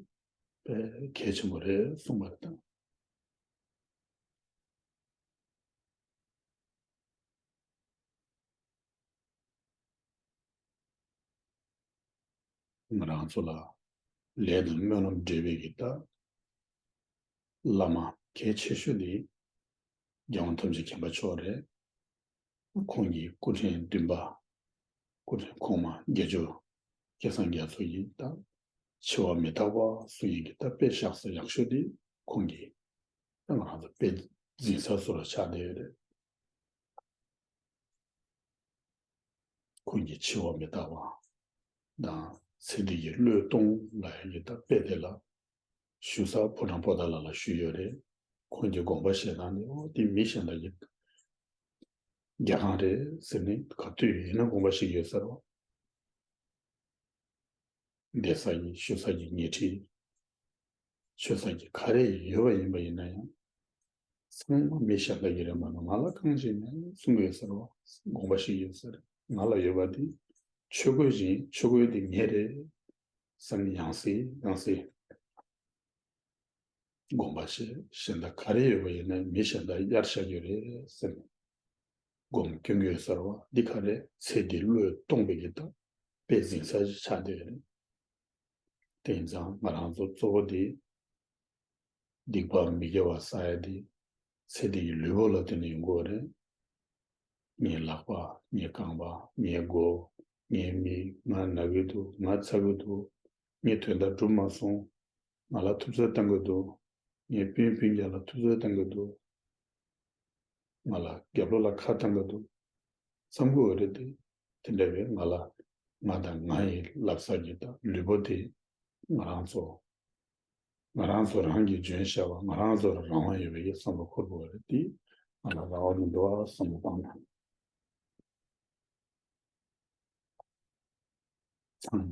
གལ་ཆེན་པོ་རེད་གསུངས་པ་རེད་ད། ང་རང་ཚོ་ལ་ལས་དང་སྨོན་ལམ་འབྲེལ་བའི་གི་ད་བླ་མ་གལ་ཆེ་ཤོས་དེ་རྒྱལ་དབང་ཐམས་ཅད་མཁྱེན་པ་མཆོག་རེད། ཁོང་གི་སྐུ་ཕྲེང་བདུན་པ། སྐུ་ཕྲེང་གོང་མ་དགེ་བཅུ་སྐལ་བཟང་རྒྱ་མཚོ་ཡིན་ད། འཆི་བ་མི་རྟག་པ་སུ་ཡིན་གྱི་ད་དཔེ་བཞག་ས་ཡག་ཤོས་དེ་ཁོང་གི་ད་ང་རང་ཚོ་དཔེ་འཛིན་ས་སུ་ལ་ཆགས་བསྡད་ཡོད་རེད། ཁོང་གི་འཆི་བ་མི་རྟག་པ་དང་ཚེ་འདི་གི་བློས་གཏོང་ལ་ཡང་གི་ད་དཔེ་དེ་ལ་ཞུ་ས་ཕོ་བྲང་པོ་ཏ་ལ་ལ་ཞུས་ཡོད་རེད། ཁོང་གི་དགོངས་པ་བཞེས་སྟངས་ནི་ཨོ་དེ་མི་གཞན་དག་གི་རྒྱལ་ཁང་རེད་ཟེར་ནས་ག་དུས་ཡིན་ན་དགོངས་པ་བཞེས་ཡོད་ཟེར་བ། བསྡད་ས་ཡི་བཞུགས་ས་ཀྱི་ཉལ་ཁྲི། ཆོས་ས་ཀྱི་ག་རེ་ཡོད་པ་ཡིན་པ་ཡིན་ན་ཡང་། ཚང་མ་མི་གཞན་དག་གི་རེད་མ་གཏོགས་ང་ལ་གང་ཞིག་ནས་གསུང་གི་ཡོད་ཟེར་བ། དགོངས་པ་བཞེས་ཡོད་ཟེར། ང་ལ་ཡོད་པ་དེ་ཆོས་གོས་བཞིན་ཆོས་གོས་དེ་ངའི་རེད་བསམ་ནས་ཡང་སེ་ཡང་སེ་དགོངས་པ་བཞེས། གཞན་དག་ག་རེ་ཡོད་པ་ཡིན་ན་མི་གཞན་དག་གཡར་བཞག་གི་རེད་ཟེར་ནས་སྒོམ་སྐྱོན་གྱི་ཡོད་ཟེར་བ་འདི་ག་རེ་ཚེ་འདི་བློས་གཏོང་བའི་གི་ད་དཔེ་འཛིན་ས་ཞིག་ཆགས་བསྡད་ཡོད་རེད། དེ་ཡིན་ཙང་ང་རང་ཚོ་གཙོ་བོ་དེ་སྡིག་པ་མི་དགེ་བ་བསགས་ཡ་དེ་ཚེ་འདི་གི་ལུས་པོ་ལ་བརྟེན་ནས་ཡོང་གི་ཡོད་རེད། ངའི་ལག་པ། ངའི་རྐང་པ། ངའི་མགོ། ངའི་མིག་ང་ན་གི་འདུག་ང་ཚ་གི་འདུག་ངའི་དོན་དག་འགྲུབ་མ་སོང་། ང་ལ་ཐུབ་ཚོད་བཏང་གི་འདུག་ངའི་སྤུན་སྤུན་ཀྱག་ལ་ཐུབ་ཚོད་བཏང་གི་འདུག་ང་ལ་རྒྱབ་ལོགས་ལ་ཁ་བཏང་གི་འདུག་བསམ་གི་ཡོད་རེད་དེ། དེ་འདྲ་བའི་ང་ལ་ང་དང་ང་ཡི་ལབ་ས་ཀྱི་ད་ལུས་པོ་དེ་ང་རང་ཚོ་ང་རང་ཚོ་རང་གིས་འཇོན་ཤེས་པ་ང་རང་ཚོར་རང་དབང་ཡོད་པའི་བསམ་བློ་འཁོར་དགོས་པ་རེད་དེ། ང་ལ་རང་དབང་མི་འདུག་བསམ་བློ་བཏང་ན། ཚང་མ་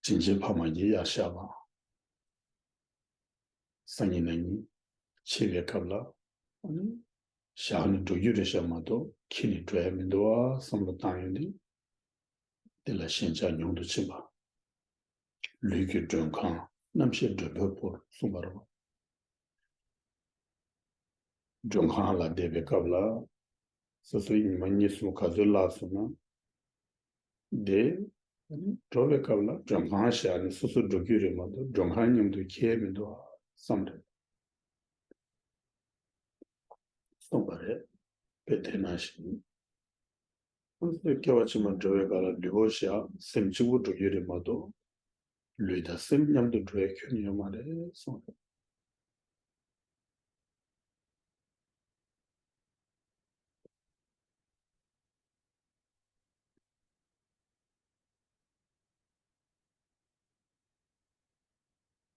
དྲིན་ཆེན་ཕ་མ་གིས་གཡར་བཞག་པ། སང་ཉིན་གནངས་ཉིན་འཆི་བའི་སྐབས་ལ་ཨ་ནི་བཞག་ནས་འགྲོ་རྒྱུ་རེད་ཤག་མ་གཏོགས་འཁྱེར་ནས་འགྲོ་ཡ་མི་འདུག་བསམ་བློ་བཏང་ཡོང་དུས། དེ་ལ་ཞེན་ཆགས་ཉུང་དུ་ཕྱིན་པ། ལུས་ཀྱི་མགྲོན་ཁང་རྣམ་ཤེས་མགྲོན་པོའི་སྐོར་གསུངས་པ་རེད་བ། མགྲོན་ཁང་ལ་བསྡད་པའི་སྐབས་ལ། སོ་སོའི་ཉི་མ་གཉིས་གསུམ་ག་ཚོད་བརླག་སོང་ན། དེ་འགྲོ་བའི་སྐབས་ལ་མགྲོན་ཁང་བཞག་ནས་སོ་སོ་འགྲོ་རྒྱུ་རེད་མ་གཏོགས་མགྲོན་ཁང་མཉམ་དུ་འཁེལ་མི་འདུག་བསམ་རེད། གསུངས་པ་རེད། དཔེ་དེ་ནང་བཞིན། སྐྱེ་བ་ཕྱི་མར་འགྲོ་བའི་སྐབས་ལ་ལུས་པོ་བཞག་སེམས་གཅིག་པུ་འགྲོ་རྒྱུ་རེད་མ་གཏོགས། ལུས་དང་སེམས་མཉམ་དུ་འགྲོ་བའི་སྐྱོན་ཡོད་མ་རེད་གསུངས་རེད།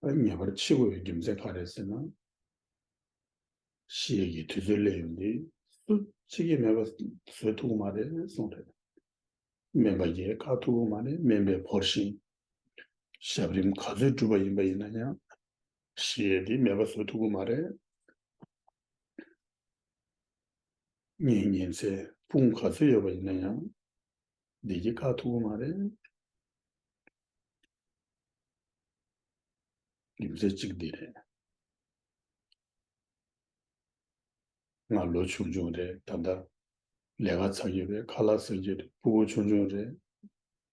ངེས་པར་འཆི་དགོས་པའི་རྒྱུ་མཚན་ག་རེ་ཟེར་ན། ཤི་ཡས་ཀྱི་དུས་ཚོད་སླེབས་ཡོང་དུས་སུ་གཅིག་གིས་སྨན་པ་བཟོ་ཐུབ་ཀྱི་མ་རེད་གསུངས་རེད། སྨན་པ་གིས་བཀག་ཐུབ་ཀྱི་མ་རེད། སྨན་པས་བོར་ཞིང་ཞབས་རིམ་ག་ཚོད་བསྒྲུབས་པ་ཡིན་པ་ཡིན་ན་ཡང་། ཤི་ཡས་དེ་སྨན་པ་བཟོ་ཐུབ་ཀྱི་མ་རེད། ངའི་ཉིན་མཚན་དཔུང་ག་ཚོད་ཡོད་པ་ཡིན་ན་ཡང་། འདི་གིས་བཀག་ཐུབ་ཀྱི་མ་རེད། རྒྱུ་མཚན་གཅིག་འདི་རེད། ང་ལོ་ཆུང་ཆུང་རེད། ད་ལྟ་ལས་ཀ་ཚར་རྒྱུ་རེད། ཁ་ལག་ཟ་རྒྱུ་རེད། ཕྲུ་གུ་ཆུང་ཆུང་རེད།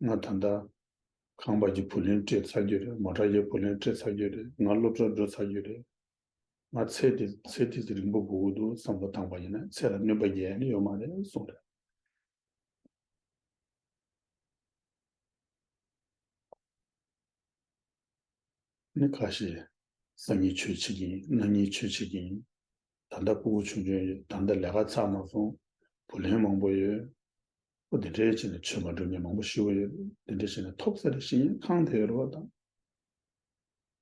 ང་ད་ལྟ་ཁང་པ་གི་བུ་ལོན་སྤྲད་ཚར་རྒྱུ་རེད། མོ་ཊ་གི་བུ་ལོན་སྤྲད་ཚར་རྒྱུ་རེད། ང་སློབ་གྲྭ་འགྲོ་ཚར་རྒྱུ་རེད། ང་ཚེ་འདི་ཚེ་འདི་རིང་པོ་འགོར་གྱི་འདུག་བསམ་བློ་བཏང་པ་ཡིན་ན་ཚེ་ལ་སྣོན་པ་རྒྱག་ཡ་ནི་ཡོད་མ་རེད་གསུངས་རེད། ནི་ཁ་ཤས་སང་ཉིན་ཆོས་བྱེད་ཀྱིན། གནངས་ཉིན་ཆོས་བྱེད་ཀྱིན། ད་ལྟ་ཕྲུ་གུ་ཆུང་ཆུང་ཡོད། ད་ལྟ་ལས་ཀ་ཚར་མ་སོང་། བུ་ལོན་མང་པོ་ཡོད། ཨོ་དེ་འདྲའི་བྱས་ནས་ཆོས་མ་སྒྲུབ་མཁན་མང་པོ་ཞིག་ཡོད། དེ་འདྲ་བྱས་ནས་ཐོབ་ས་རེ་ཤི་ཡིན་ཁང་དེ་རོ་དང་།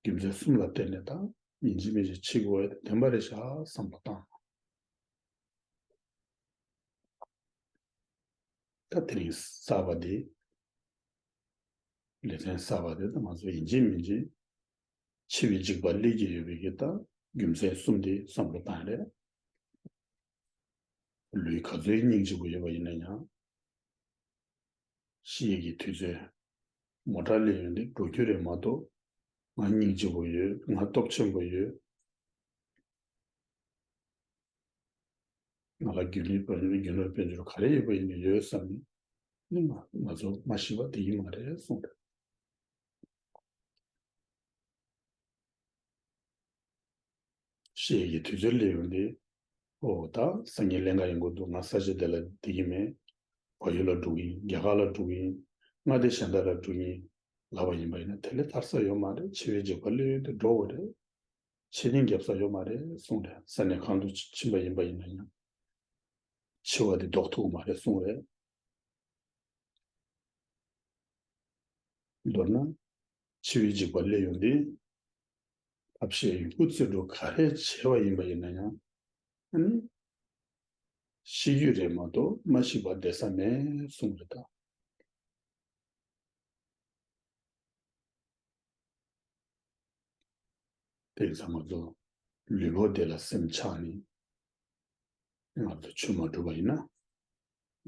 རྒྱུ་མཚན་གསུམ་ལ་བརྟེན་ནས་དང་ཡིན་གཅིག་མིན་གཅིག་འཆི་དགོས་ཡ་དེ་བདེན་པ་རེད་ཤག་བསམ་བློ་བཏང་། ད་དེ་རིང་གསར་པ་འདི། ལེ་ཚན་གསར་པ་འདི་ད་ང་ཚོ་ཡིན་གཅིག་མིན་གཅིག་འཆི་བའི་འཇིགས་པ་སླེབས་ཀྱི་ཡོད་པའི་གི་ད་རྒྱུ་མཚན་གསུམ་འདི་བསམ་བློ་བཏང་རེད། ལུས་ག་ཚོད་སྙིང་རྗེ་པོ་ཡོད་པ་ཡིན་ན་ཡང་། ཤི་ཡས་ཀྱི་དུས་ཚོད་མོ་ཊ་སླེབས་ཡོང་དུས་འགྲོ་རྒྱུ་རེད་མ་གཏོགས། ང་སྙིང་རྗེ་པོ་ཡོད། ང་སྟོབས་ཆེན་པོ་ཡོད། ང་ལ་རྒྱུ་ནོར་དཔལ་འབྱོར་རྒྱུ་ནོར་དཔལ་འབྱོར་ག་རེ་ཡོད་པ་ཡིན་ནའི་ཡོད་བསམ་ནས་ནི་ང་ང་ཚོ་མ་ཤི་བ་བསྡད་ཀྱི་མ་རེད་གསུངས་རེད། ཤི་ཡས་ཀྱི་དུས་ཚོད་སླེབས་ཡོང་དུས། ཨོ་ད་སང་ཉིན་ལྷན་ཁག་ཡིན་དགོས་འདུག་ང་ས་ཆ་དེ་ལ་བསྡད་ཀྱི་མེད། བལ་ཡུལ་ལ་འགྲོ་གི་ཡིན། རྒྱ་གར་ལ་འགྲོ་གི་ཡིན། མངའ་སྡེ་གཞན་དག་ལ་འགྲོ་གི་ཡིན་ལབ་པ་ཡིན་པ་ཡིན་ན་དེ་ལས་ཐར་ས་ཡོད་མ་རེད། འཆི་བའི་འཇིགས་པ་སླེབས་ཡོང་དུས་འགྲོ་དགོས་རེད། འཆི་རྐྱེན་བརྒྱབ་ས་ཡོད་མ་རེད་གསུངས་རེད། ས་གནས་གང་དུ་ཕྱིན་པ་ཡིན་པ་ཡིན་ན་ཡང་། འཆི་བ་དེ་ལྡོག་ཐུབ་ཀྱི་མ་རེད་གསུངས་རེད། མདོར་ན། འཆི་བའི་འཇིགས་པ་སླེབས་ཡོང་དུས། ཐབས་ཤེས་ཡོད་རྒུ་རྩལ་སྤྲུགས་ག་རེ་བྱས་པ་ཡིན་པ་ཡིན་ན་ཡང་། ཨ་ནི། ཤི་རྒྱུ་རེད་མ་གཏོགས་མ་ཤི་བར་བསྡད་ས་མེད་གསུངས་རེད་ད། དེ་ཙམ་ང་ཚོ་ལུས་པོ་དེ་ལ་སེམས་ཆགས་ནས་ང་ཚོ་ཆོས་མ་སྒྲུབ་པ་ཡིན་ན་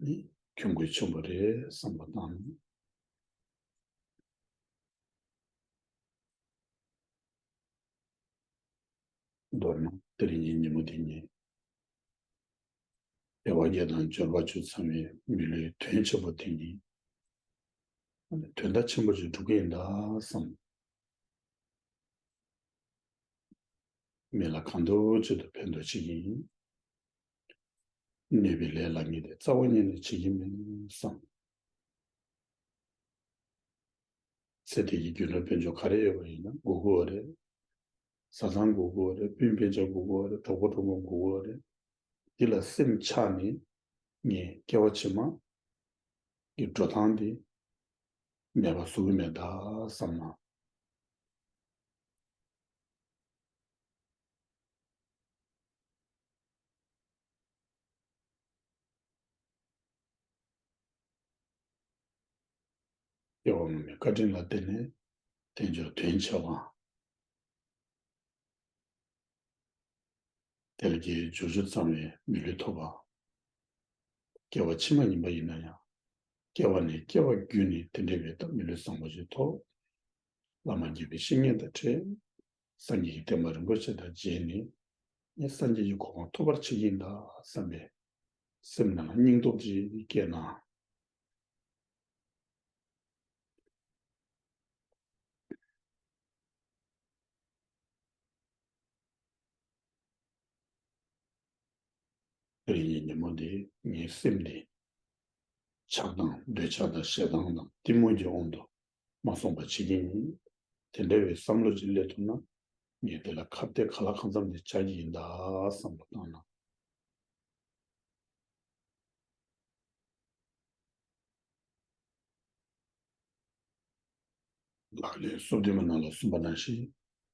ནི་གྱོང་གུད་ཆེན་པོ་རེད་བསམ་པ་བཏང་ནས། མདོར་ན་དེ་རིང་གི་ཉིན་མོ་འདི་ཉིད། དལ་བ་བརྒྱད་དང་འབྱོར་པ་བཅུ་ཚང་བའི་མི་ལུས་དོན་ཆེན་པོ་དེ་ཉིད་དོན་དག་ཆེན་པོ་ཞིག་སྒྲུབ་ཀྱི་ཡིན་ད་བསམ། མི་ལ་གང་འདོད་ཅིག་ཏུ་ཕན་ཐོགས་བྱེད་ཀྱི་ཡིན། གནོད་པའི་ལས་ལ་ངེས་ཏེ་རྩ་བ་ཉིད་ནས་བྱེད་ཀྱི་མིན་བསམ། ཚེ་འདི་ཡི་རྒྱུ་ནོར་དཔལ་འབྱོར་ག་རེ་ཡོད་པ་ཡིན་ན་དགོས་ཀྱི་ཡོད་རེད། བཟའ་ཚང་དགོས་ཀྱི་ཡོད་རེད། སྤུན་སྤུན་ཆ་དགོས་ཀྱི་ཡོད་རེད། གྲོགས་པོ་གྲོགས་མོ་དགོས་ཀྱི་ཡོད་རེད། འདི་ལ་སེམས་ཆགས་ནས་ངས་སྐྱེ་བ་ཕྱི་མ་གི་འགྲོ་སྟངས་འདི་མེད་པ་བཟོ་གི་མེད་ད་བསམ་ན། སྐྱེ་བ་སྔ་མའི་བཀའ་དྲིན་ལ་བརྟེན་ནས་དལ་འབྱོར་དོན་ཆེ་བ། དལ་གྱིས་འབྱོར་བཅུ་ཚང་བའི་མི་ལུས་ཐོབ་པ། སྐྱེ་བ་ཕྱི་མ་ཡིན་པ་ཡིན་ན་ཡང་། སྐྱེ་བ་ནས་སྐྱེ་བ་བརྒྱུད་ནས་དེ་འདྲ་བའི་ད་མི་ལུས་བཟང་པོ་ཞིག་ཐོབ། བླ་མ་དགེ་བའི་བཤེས་གཉེན་དང་འཕྲད། སངས་རྒྱས་ཀྱི་བསྟན་པ་རིན་པོ་ཆེ་དང་མཇལ་ནས། ངས་སངས་རྒྱས་ཀྱི་གོ་འཕང་ཐོབ་པར་བྱེད་ཀྱི་ཡིན་ད་བསམ་པའི་སེམས་ནང་སྙིང་སྟོབས་ཅིག་སྐྱེས་ན། ཀིར་ཡིན་ཉིན་མོ་འདི་ངའི་སེམས་འདི་ཆགས་སྡང་འདོད་ཆགས་དང་ཞེ་སྡང་དང་གཏི་མུག་གི་དབང་དུ་མ་སོང་པ་བྱེད་ཀྱི་ཡིན། དེ་འདྲ་བའི་བསམ་བློ་ཅིག་སླེབས་ཐུབ་ན། ངས་དེ་ལ་ཁ་གཏད་ག་ལ་གང་འཚམ་དེ་བཅག་གི་ཡིན་ད་བསམ་བློ་བཏང་ན། ལག་ལེན་སོ་བདུན་མའི་ནང་ལ་གསུངས་པ་ནང་བཞིན།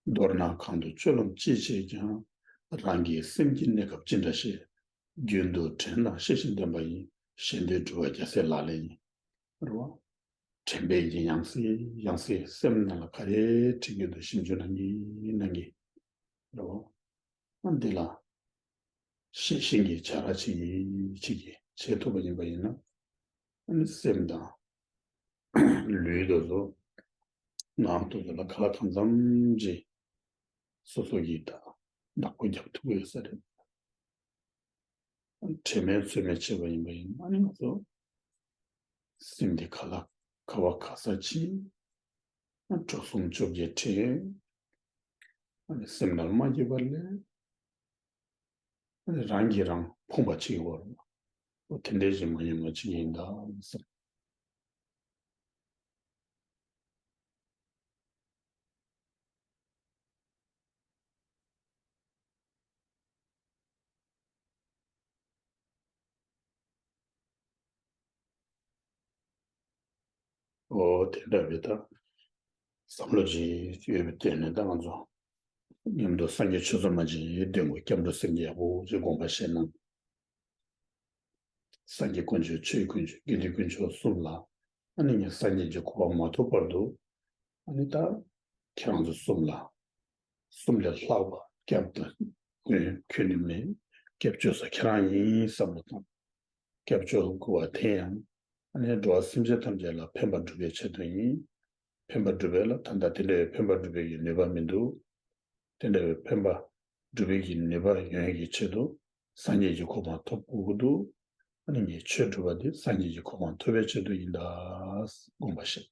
མདོར་ན་གང་དུ་སྤྱོད་ལམ་ཅི་བྱེད་ཀྱང་། རང་གི་སེམས་ཀྱི་གནས་སྐབས་ཅི་འདྲ་ཞིག་རྒྱུན་དུ་དྲན་དང་ཤེས་བཞིན་ལྡན་པ་ཡིན། གཞན་དོན་སྒྲུབ་པ་རྒྱལ་སྲས་ལག་ལེན་ཡིན། རེད་བ། དྲན་པས་ཡང་སེ་ཡང་སེ་སེམས་ནང་ལ་ག་རེ་དྲན་རྒྱུ་འདུག་ཞིབ་འཇུག་གནང་གི་གནང་གི། རེད་བ། འདི་ལ་ཤེས་བཞིན་གྱི་བྱ་ར་ཅིག་ཅིག་གིས་བྱེད་ཐུབ་པ་ཡིན་པ་ཡིན་ན། ཨ་ནི་སེམས་དང་ལུས་དེ་ཚོ་ངག་དེ་ཚོ་ལ་ག་ལ་གང་འཚམ་ཅིག་སོ་སོ་གིས་ད་བདག་པོ་རྒྱབ་ཐུབ་ཀྱི་ཡོད་ས་རེད། དྲན་མེད་ཚོད་མེད་བྱས་པ་ཡིན་པ་ཡིན་ན། ཨ་ནི་ང་ཚོ་སེམས་དེ་ག་ལ་ག་བ་ག་ས་ཅིག་གྲོགས་སུམ་ཅུ་བརྒྱད་ཁྲི། ཨ་ནི་སེམས་ནང་མ་སྐྱིད་པ་ལས། ཨ་ནི་རང་གིས་རང་ཕོངས་པ་བྱེད་ཀྱི་ཡོད་རེད། འོ་དེ་འདྲའི་ཞིག་མ་ཡིན་པ་ཅིག་ཡིན་ད་བསམ། འོ་དེ་འདྲ་བའི་ད་བསམ་བློ་ཅིག་ཡོད་པའི་སྟེང་ནས། ད་ང་ཚོ་མཉམ་དུ་སངས་རྒྱས་ཆོས་ཚོགས་མ་ཅིག་འདོན་དགོས། སྐྱབས་འགྲོ་སེམས་བསྐྱེད་ཡག་པོ་ཅིག་དགོངས་པ་བཞེས་གནང་། སངས་རྒྱས་དཀོན་མཆོག་ཆོས་དཀོན་མཆོག་དགེ་འདུན་དཀོན་མཆོག་གསུམ་ལ། ཨ་ནི་ངས་སངས་རྒྱས་ཀྱི་གོ་འཕང་མ་ཐོབ་བར་དུ། ཨ་ནི་ད་ཁྱེད་རང་ཚོ་གསུམ་ལ། གསུམ་ལས་ལྷག་པ་སྐྱབས་དང་མགོན་ཁྱོན་ནས་མེད། སྐྱབས་བཅོལ་ས་ཁྱེད་རང་ཡིན་བསམ་བློ་བཏང་། སྐྱབས་བཅོལ་དགོས་པ་དེ་ཡང་། ཨ་ནི་འགྲོ་བ་སེམས་ཅན་ཐམས་ཅད་ལ་ཕན་པ་སྒྲུབ་པའི་ཆེད་དུ་ཡིན། ཕན་པ་སྒྲུབ་པ་ལ་ད་ལྟ་དེ་འདྲའི་ཕན་པ་སྒྲུབ་པའི་གི་ནུས་པ་མི་འདུག་དེ་འདྲ་བའི་ཕན་པ་སྒྲུབ་པའི་གི་ནུས་པ་ཡོང་ཡག་གི་ཆེད་དུ་སངས་རྒྱས་ཀྱི་གོ་འཕང་ཐོབ་དགོས་ཀྱི་འདུག་ཨ་ནི་ངས་ཆོས་སྒྲུབ་པ་དེ་སངས་རྒྱས་ཀྱི་གོ་འཕང་ཐོབ་པའི་ཆེད་དུ་ཡིན་ད་དགོངས་པ་བཞེས།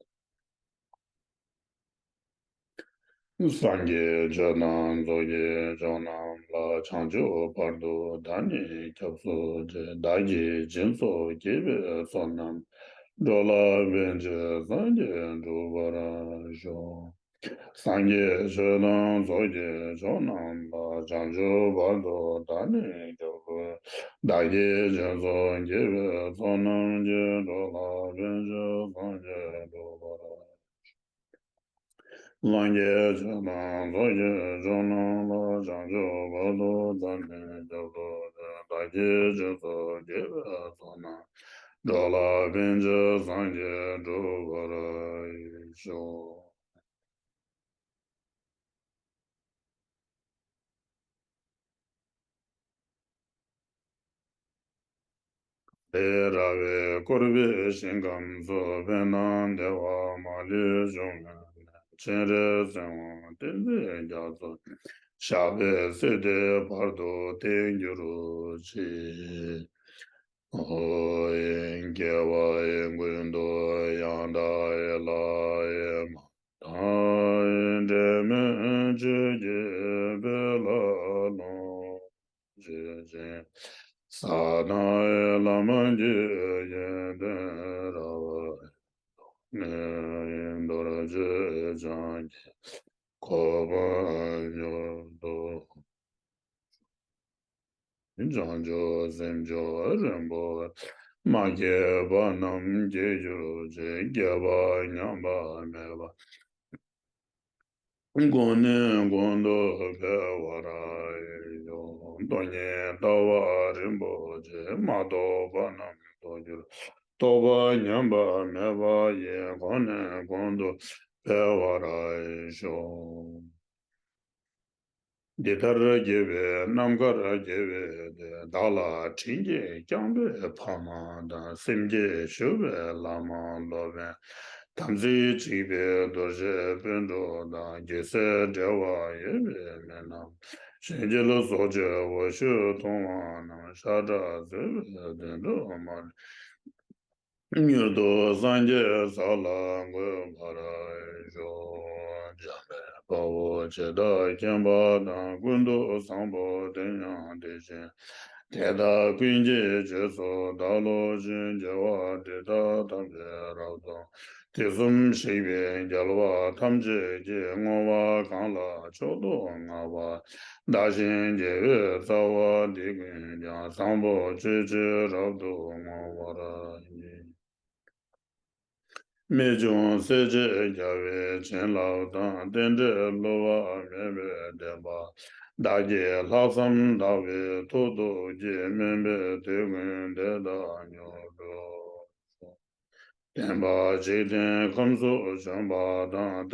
སངས་རྒྱས་ཆོས་དང་ཚོགས་ཀྱི་མཆོག་རྣམས་ལ། བྱང་ཆུབ་བར་དུ་བདག་ནི་སྐྱབས་སུ་མཆི། བདག་གིས་སྦྱིན་སོགས་བགྱིས་པའི་ཚོགས་རྣམས། འགྲོ་ལ་ཕན་ཕྱིར་སངས་རྒྱས་འགྲུབ་པར་ཤོག་སངས་རྒྱས་ཆོས་དང་ཚོགས་ཀྱི་མཆོག་རྣམས་ལ། བྱང་ཆུབ་བར་དུ་བདག་ནི་སྐྱབས་སུ། བདག་གིས་སྦྱིན་སོགས་བགྱིས་པའི་ཚོགས་རྣམས་ཀྱིས། འགྲོ་ལ་ཕན་ཕྱིར་སངས་རྒྱས་འགྲུབ་པར། སངས་རྒྱས་ཆོས་དང་ཚོགས་ཀྱི་མཆོག་རྣམས་ལ། བྱང་ཆུབ་བར་དུ་བདག་ནི་སྐྱབས་སུ་མཆི། བདག་གིས་སྦྱིན་སོགས་བགྱིས་པའི་ཚོགས་རྣམས། འགྲོ་ལ་ཕན་ཕྱིར་སངས་རྒྱས་འགྲུབ་པར་ཤོག་ལས་ར་བས་བསྐོར་བའི་ཞིང་ཁམས་སུ། ཕན་དང་བདེ་བ་མ་ལུས་འབྱུང་བའི་གནས། སྤྱན་རས་གཟིགས་དབང་བསྟན་འཛིན་རྒྱ་མཚོ། ཞབས་པད་སྲིད་མཐའི་བར་དུ་བརྟན་གྱུར་ཅིག་ཨོ་ཡེ། དགེ་བ་ཡི་ཀུན་ཏུ་ཡང་དག་ཡི་ལྷ་ཡི་མ་དང་ཡི། འབྲལ་མེད་ཆོས་ཀྱི་དཔལ་ལ་ལོངས་སྤྱོད་ཅིང་། ས་དང་ཡི་བླ་མ་རྒྱུད་ཀྱི་དོན་རབ་ནས། མདོར་བརྗོད་བྱང་ཆུབ་གོ་འཕང་མྱུར་ཐོབ། བྱང་ཆུབ་སེམས་མཆོག་རིན་པོ་ཆེ། མ་སྐྱེས་པ་རྣམས་སྐྱེ་གྱུར་ཅིག་སྐྱེས་པ་ཉམས་པ་མེད་པ་གོང་ནས་གོང་དུ་འཕེལ་བར་ཤོག་སྟོང་ཉིད་ལྟ་བ་རིན་པོ་ཆེ། མ་རྟོགས་པ་རྣམས་རྟོགས་གྱུར། རྟོགས་པ་ཉམས་པ་མེད་པ་ཡི། གོང་ནས་གོང་དུ་འཕེལ་བར་ཤོག་འདི་ལྟར་དགེ་བའི་རྣམ་དཀར་རྒྱས་པའི་དོན། བདག་ལ་དྲིན་གྱིས་བསྐྱངས་པའི་ཕ་མ་དང་། སེམས་བསྐྱེད་ཞུ་བའི་བླ་མ་སློབ་དཔོན། དམ་ཚིག་གཅིག་པའི་རྡོ་རྗེ་སྤུན་གྲོགས་དང་། རྒྱུད་སྲིད་འབྲེལ་བ་ཡོད་པའི་མི་རྣམས། གཞན་གྱི་ལ་སོགས་བྱེད་འོ་སྐོལ་མཐོང་བ་རྣམས། ཤ་ཁྲག་གསོད་པའི་དུད་འགྲོ་མ་ལུས། མྱུར་དུ་སངས་རྒྱས་ས་ལ་འགོད་པར་ཤོག་འཇམ་དཔལ་དཔའ་བོས་ཇི་ལྟར་མཁྱེན་པ་དང་། ཀུན་ཏུ་བཟང་པོ་དེ་ཡང་དེ་བཞིན་ དེ་དག་ཀུན་གྱི་རྗེས་སུ་བདག་སློབ་ཅིང་། དགེ་བ་འདི་དག་ཐམས་ཅད་རབ་ཏུ་དུས་གསུམ་གཤེགས་པའི་རྒྱལ་བ་ཐམས་ཅད་ཀྱིས། བསྔོ་བ་གང་ལ་མཆོག་ཏུ་བསྔགས་པ། བདག་གཞན་དགེ་བའི་རྩ་བ་འདི་ཀུན་ཀྱང་། བཟང་པོ་སྤྱོད་ཕྱིར་རབ་ཏུ་བསྔོ་བར་བགྱི། རྨད་བྱུང་སྲས་བཅས་རྒྱལ་བའི་བྱིན་རླབས་དང་། རྟེན་འབྲེལ་བསླུ་བ་མེད་པའི་བདེན་པ། བདག་གིས་ལྷག་བསམ་དག་པའི་ཐོག་ཏུ་བགྱིས། སྨོན་པའི་དུས་ཀུན་དེ་དག་མྱུར་འགྲུབ། བདེན་པ་འཇིག་རྟེན་ཁམས་སུ་བྱོན་པ་དང་།